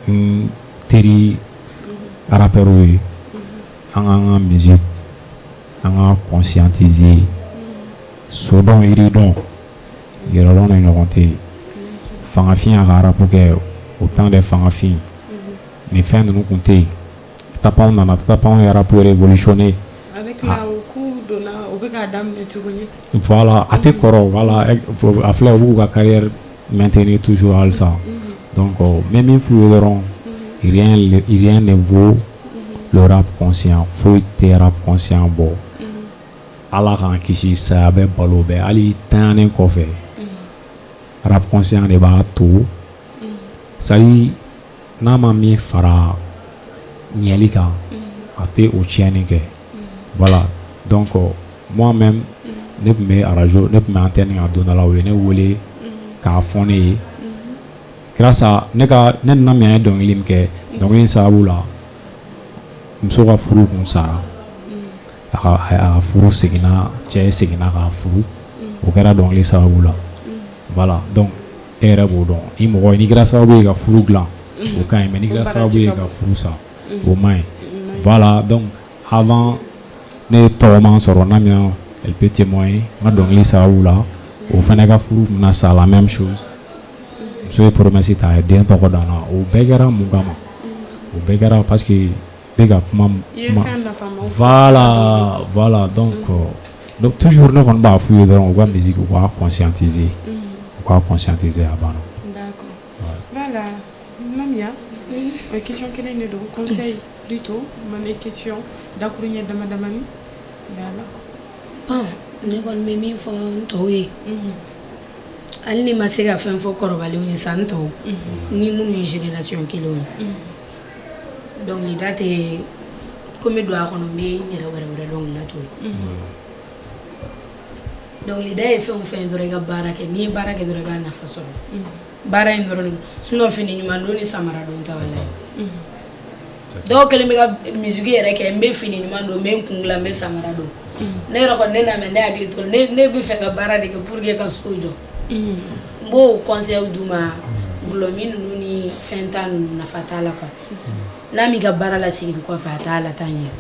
n teri rappeurs ye, an k'an ka musique, an ka conscientiser. So dɔn, yiri dɔn, yɛrɛdɔn de ɲɔgɔn tɛ yen. Fangafin y'a ka rap kɛ au temps des fangafin, nin fɛn ninnu tun tɛ yen. Tapanw nana, tapanw ye rap révolutionné. Avec la k'u donna, u bɛ k'a daminɛ tuguni. Voilà, a tɛ kɔrɔ. Voilà, a filɛ, u b'u ka carrière maintenir toujours halisa. Donc n bɛ min f'u ye dɔrɔn, rien ne vaut le rap conscient. Foyi tɛ rap conscient bɔ. Ala k'an kisi, saya bɛ balo bɛɛ, hali tanyanen kɔfɛ, rap conscient de b'a to. C'est à dire, n'a ma min fara ɲɛli kan, a tɛ o tiɲɛni kɛ. Voilà, donc moi-même, ne tun bɛ arajo, ne tun bɛ antenne kan don dɔ la, u ye ne wele k'a fɔ ne ye, grâce à ne ka ne nana min ye dɔnkili min kɛ, dɔnkili in sababu la, muso ka furu kun sara, a ka furu seginna, cɛ seginna k'a furu, o kɛra dɔnkili sababu la. Voilà, donc e yɛrɛ b'o dɔn, ni mɔgɔ n'i kɛra sababu ye ka furu dilan, o ka ɲi, mais n'i kɛra sababu ye ka furu sa, o man ɲi. Voilà, donc avant ne ye tɔgɔman sɔrɔ, Namia, elle peut témoigner, n ka dɔnkili sababu la, o fana ka furu bɛna sa, la même chose, muso ye promesse ta, a ye den tɔgɔ da n na. O bɛɛ kɛra mun kama? O bɛɛ kɛra parce que bɛ ka kuma. Voilà, donc toujours ne kɔni b'a f'u ye dɔrɔn, u ka musique, u k'a conscientiser, u k'a conscientiser, a banna. D'accord, voilà. Namia, o question kelen de don, conseil plutôt, man question dakuruɲɛ dama damani, voilà. Bon, ne kɔni bɛ min fɔ n tɔw ye, hali ni ma se ka fɛn fɔ kɔrɔbalenw ye sa, n tɔw ni minnu ye génération kelenw ye, dɔnkilida tɛ ko n bɛ don a kɔnɔ, n bɛ n yɛrɛ wɛrɛ wɛrɛ dɔnkilida to yen. Dɔnkilida ye fɛn o fɛn ye dɔrɔn, i ka baara kɛ. N'i ye baara kɛ dɔrɔn, i b'a nafa sɔrɔ baara in dɔrɔn de. Sinon fini ɲuman don ni samara don tɛ. Walayi, dɔw kɛlen bɛ ka musique yɛrɛ kɛ, n bɛ fini ɲuman don, n bɛ n kun dilan, n bɛ samara don. Ne yɛrɛ kɔni, ne n'a mɛn, ne hakili to, ne bɛ fɛ ka baara de kɛ pour que ka so jɔ. N b'o conseil d'u ma. Gulɔmin ninnu ni fɛn ta ninnu, nafa t'a la quoi. N'a m'i ka baara la segin kɔfɛ, a t'a la taa ɲɛ,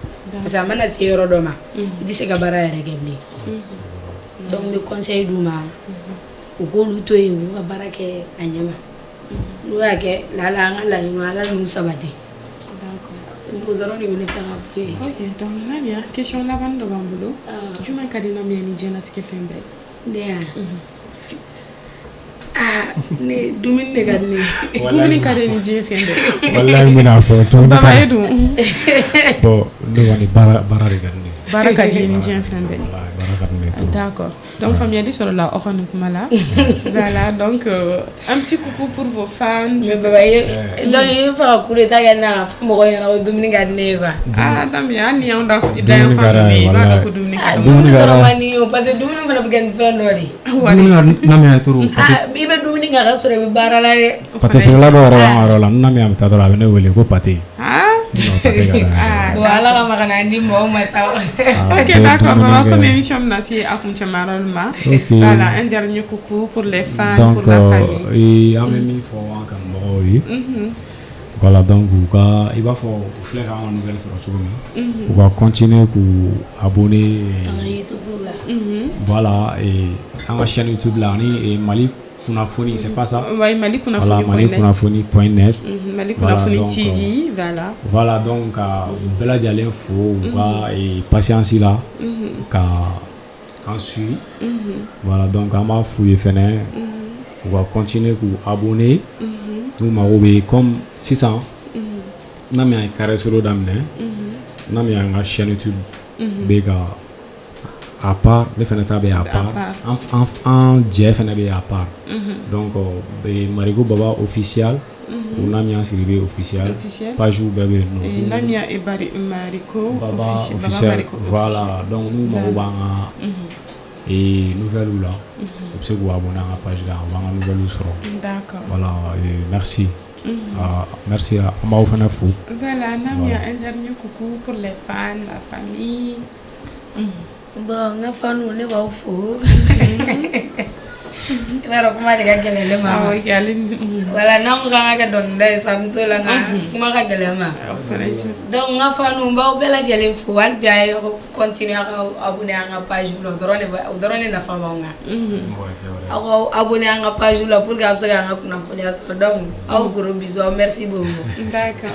parce que a mana se yɔrɔ dɔ ma, i tɛ se ka baara yɛrɛ kɛ bilen. Donc n bɛ conseil d'u ma, u k'olu to yen, u k'u ka baara kɛ a ɲɛ ma. N'u y'a kɛ, lala an ka laɲiniw, Ala n'u sabati. O dɔrɔn de bɛ ne fɛ ka f'u ye. Ok, donc Namia, question laban dɔ b'an bolo. Jumɛn ka di Namia ni diɲɛlatigɛ fɛn bɛɛ? Ne ya, aa, ne dumuni de ka di ne ye. Dumuni ka di ni diɲɛ fɛn bɛɛ? Walayi, n bɛna fɔ dumuni. Baba, e dun? Bon, ne kɔni, baara, baara de ka di ne ye. Baara ka di ni diɲɛ fɛn bɛɛ? Walayi, baara ka di ne ye trop. D'accord. Donc, faamuyali sɔrɔla aw ka nin kuma la. Voilà, donc un petit coucou pour vos fans. Mais baba ye, donc i bɛ fɛ ka coup d'état kɛ ne na k'a fɔ mɔgɔw ɲɛna ko dumuni ka di ne ye quoi. Ah, Namia, hali ni y'anw da da yan fan dɔ bɛ yen, i b'a dɔn ko dumuni ka Ah, di. dumuni dɔrɔn man di n ye o, parce que dumuni fana bɛ kɛ ni fɛn dɔ de ye. Dumuni ka di Namia ye trop. Ah, i bɛ dumuni kɛ a ka sɔrɔ i bɛ baara la dɛ. Pâté feerela dɔw yɛrɛ b'an ka yɔrɔ la, ni Namia bɛ taa dɔrɔn, a bɛ ne wele ko pâté. Ah. Non, pâté ka d'an ye. Bon, Ala ka ma ka na di mɔgɔw ma sa. Ah, Ok, bɛɛ d'accord. dumuni Baba, kɛ. comme émission bɛna se a kuncɛma yɔrɔ ma. Ok. Voilà, un dernier coucou pour les fans, Donc pour la famille. An bɛ min fɔ an kanubagaw ye, voilà, donc u ka, i b'a fɔ u filɛ k'an ka nouvelle sɔrɔ cogo min, u ka continuer k'u abonner. An ka YouTube la. Voilà, et an ka chaîne YouTube la ani Mali kunnafoni, c'est pas ça? Oui, Mali Voilà, kunnafoni Mali point net. kunnafoni point net. Mali Voilà, kunnafoni donc, TV, voilà. Voilà, donc ka u bɛɛ lajɛlen fo u ka patience la ka an suit. Voilà, donc an b'a f'u ye fɛnɛ, u ka continuer k'u abonner. N'u mago bɛ, comme sisan n'a min ye carré solo daminɛ, n'a min y'an ka chaîne YouTube bɛ ka à part, ne fɛnɛ ta bɛ à part, part. an jɛ fɛnɛ bɛ à part. Donc Mariko Baba officiel ou Namia Sidibé officiel, Officiel. Page bɛɛ bɛ yen nɔ. Et Namia et Bari, Mariko Baba officiel. Baba officiel. Mariko Voilà, donc n'u mago b'an ka Et nouvelle la, u bɛ se k'u abonner an ka page kan, u b'an ka nouvelle sɔrɔ. Voilà, et merci. Ah, merci, an b'aw fana fo. Voilà, Namia, un dernier coucou pour les fans, la famille. Bon, n ka fanu, ne b'aw fo. I b'a dɔn, kuma de ka gɛlɛn ne ma. Awɔ, kɛ ale ni Wala n'an ko k'an ka kɛ dɔnkilida ye sa, n t'o la, nka kuma ka gɛlɛn n ma. O fana ye tiɲɛ. Donc n ka fanu, n b'aw bɛɛ lajɛlen fo. Hali bi, a ye continuer a ka abonner an ka page la. O dɔrɔn de o dɔrɔn de nafa b'anw kan. Ouais, c'est vrai. Aw ka abonner an ka page la pour que a bɛ se k'an ka kunnafoniya sɔrɔ. Donc aw gros bisous, aw merci beaucoup. D'accord.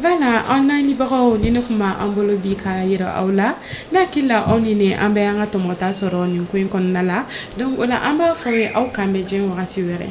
Voilà, an lamɛnbagaw, ni ne kun b'an bolo bi k'a yira aw la, ne hakili la, aw ni ne, an bɛ an ka tɔmɔta sɔrɔ nin ko in kɔnɔna la. Donc o la, an b'a fɔ aw ye, aw k'an bɛn diɲɛ wagati wɛrɛ.